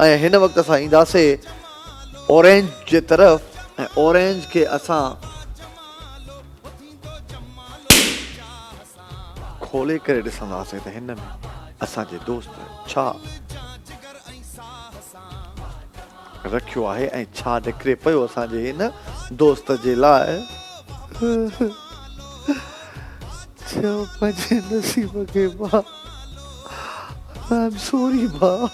۽ هن وقت اسان اينداسي اورينج جي طرف ۽ اورينج کي اسان کولي ڪري ڏسنداسين ته هن ۾ اسان جي دوست ڇا رکيو آهي ۽ ڇا نڪري پيو اسان جي هن دوست جي لاء. چئو پنهنجي نصيب کي ڀاء I am sorry ڀاء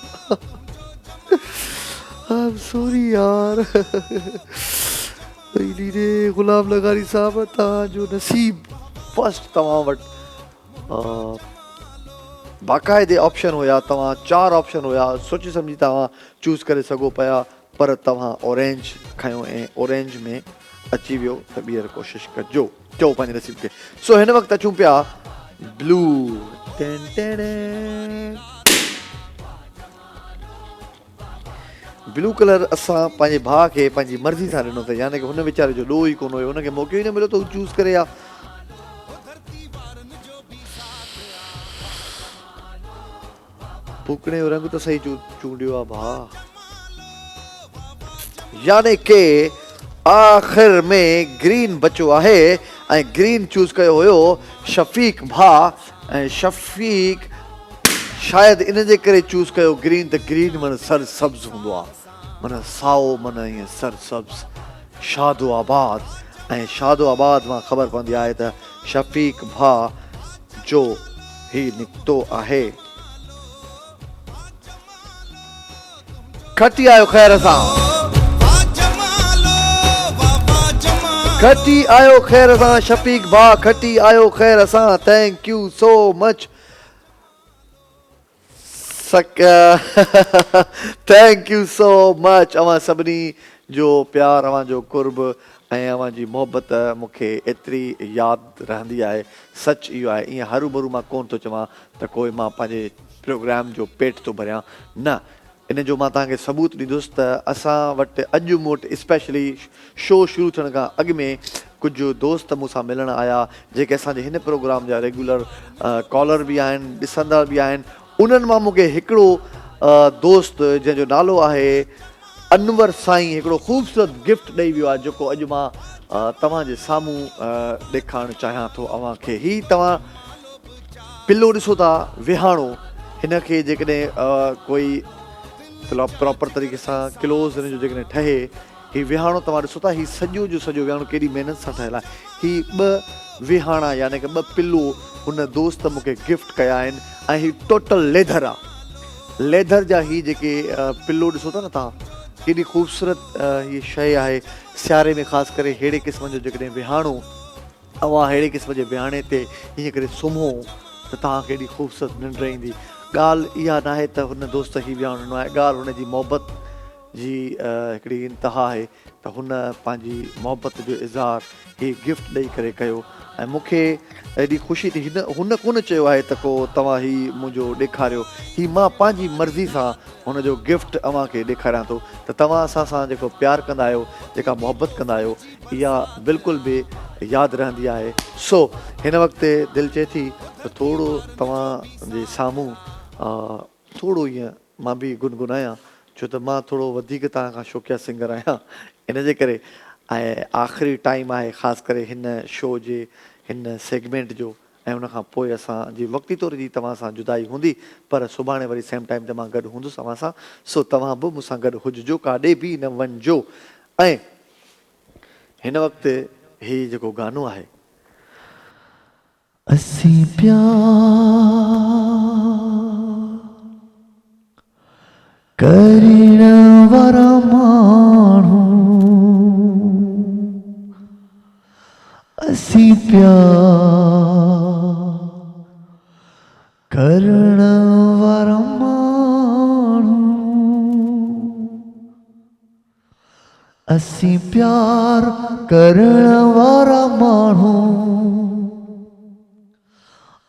I am sorry يار. ويلي ري غلام لغاري صاحب توهان جو نصيب فرسٽ توهان وٽ باقاعدي آپشن هيا توهان چار آپشن هيا سوچي سمجهي توهان چوز ڪري سگهو پيا پر توهان اورينج کنيو ۽ اورينج ۾ اچي ويو ته ٻيهر ڪوشش ڪجو چئو پنهنجي نصيب کي سو هن وقت اچون پيا بلو ٽين ٽين بلو ڪلر اسان پنهنجي ڀاء کي پنهنجي مرضي سان ڏنو ته يعني ڪه هن ويچاري جو ڏوهه ئي ڪونه هيو هن کي موقعو ئي نه مليو ته هو چوز ڪري ها. ڦوڪڻي جو رنگ ته صحيح چونڊيو آ ڀاء. يعني ڪه آخر ۾ گرين بچو آهي ۽ گرين چوز ڪيو هيو شفيق ڀاء ۽ شفيق شايد ان جي ڪري چوز ڪيو گرين ته گرين معنيٰ سر سبز هوندو آ معنيٰ سائو معنيٰ ائين سر سبز شاد و آباد ۽ شاد و آباد مان خبر پوندي آهي ته شفيق ڀاء جو هي نڪتو آهي. کٽي آيو خير سان. کٽي آيو خير سان شفيق ڀاء کٽي آيو خير سان thank you so much thank you so much اوهان سڀني جو پيار اوهان جو قرب ۽ اوهان جي محبت مون کي ايتري ياد رهندي آهي سچ اهو آهي ائين هروڀرو مان ڪونه ٿو چوان ته ڪوئي مان پنهنجي پروگرام جو پيٽ ٿو ڀريان نه ان جو مان توهان کي ثبوت ڏيندس ته اسان وٽ اڄ مون وٽ اسپيشلي شو شروع ٿيڻ کان اڳ ۾ ڪجهه دوست مون سان ملڻ آيا جيڪي اسان جي هن پروگرام جا ريگيولر ڪالر به آهن ڏسندا به آهن انهن مان مون کي هڪڙو دوست جنهن جو نالو آهي انور سائين هڪڙو خوبصورت گفٽ ڏئي ويو آهي جيڪو اڄ مان توهان جي سامهون ڏيکارڻ چاهيان ٿو اوهان کي هي توهان پلو ڏسو ٿا ويهاڻو هن کي جيڪڏهن ڪوئي پراپر طريقي سان ڪلوز هن جو جيڪڏهن ٺهي هي ويهاڻو توهان ڏسو ٿا هي سڄو جو سڄو ويهاڻو ڪيڏي محنت سان ٺهيل آهي هي ٻه ويهاڻا يعني ڪه ٻه پلو هن دوست مون کي گفٽ ڪيا آهن ۽ هي ٽوٽل ليڌر آ ليڌر جا هي جيڪي پلو ڏسو ٿا نه توهان ڪيڏي خوبصورت هي شيء آهي سياري ۾ خاص ڪري ههڙي قسم جو جيڪڏهن ويهاڻو اوهان اهڙي قسم جي ويهاڻي تي ائين ڪري سمهو ته توهان کي ايڏي خوبصورت ننڊ ايندي. ڳالهه اها ناهي ته هن دوست هي ويهاڻو ڏنو آهي، ڳالهه هن جي محبت جي هڪڙي انتها آهي ته هن پنهنجي محبت جو اظهار هي گفٽ ڏئي ڪري ڪيو ۽ مون کي ايڏي خوشي ٿي. هن هن ڪونه چيو آهي ته ڪو توهان هي منهنجو ڏيکاريو، هي مان پنهنجي مرضي سان هن جو گفٽ اوهان کي ڏيکاريان ٿو ته توهان اسان سان جيڪو پيار ڪندا آهيو، جيڪا محبت ڪندا آهيو، اها بلڪل به ياد رهندي آهي. سو هن وقت دل چئي ٿي ته ٿورو توهان جي سامهون ٿورو ائين مان به گنگنايان ڇو ته مان ٿورو وڌيڪ توهان کان شوقيه سنگر آهيان ان جي ڪري ۽ آخري ٽائيم آهي خاص ڪري هن شو جي هن سيگمينٽ جو ۽ ان کان پوء اسان جي وقتي طور جي توهان سان جدائي هوندي پر سڀاڻي وري سيم ٽائيم تي مان گڏ هوندس اوهان سان سو توهان به مون سان گڏ هججو ڪاڏي به نه وڃجو ۽ هن وقت هي جيڪو گانو آهي. اسين پيار ڪرڻ وارا ماڻهو اسين پيار ڪرڻ وارا ماڻهو اسين پيار ڪرڻ وارا ماڻهو.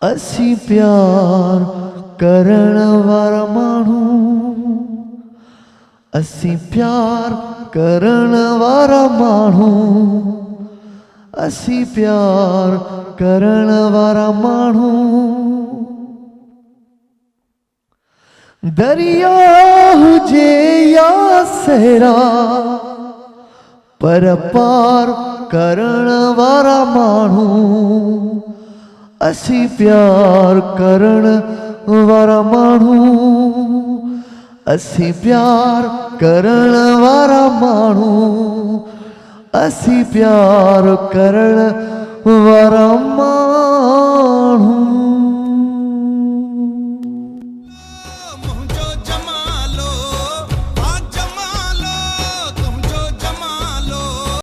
اسين پيار ڪرڻ وارا ماڻهو، اسين پيار ڪرڻ وارا ماڻهو، اسين پيار ڪرڻ وارا ماڻهو. درياء هجي يا صحرا، پر پار ڪرڻ وارا ماڻهو، اسين پيار ڪرڻ وارا ماڻهو، اسين پيار ڪرڻ وارا ماڻهو، اسين پيار ڪرڻ وارا ماڻهو.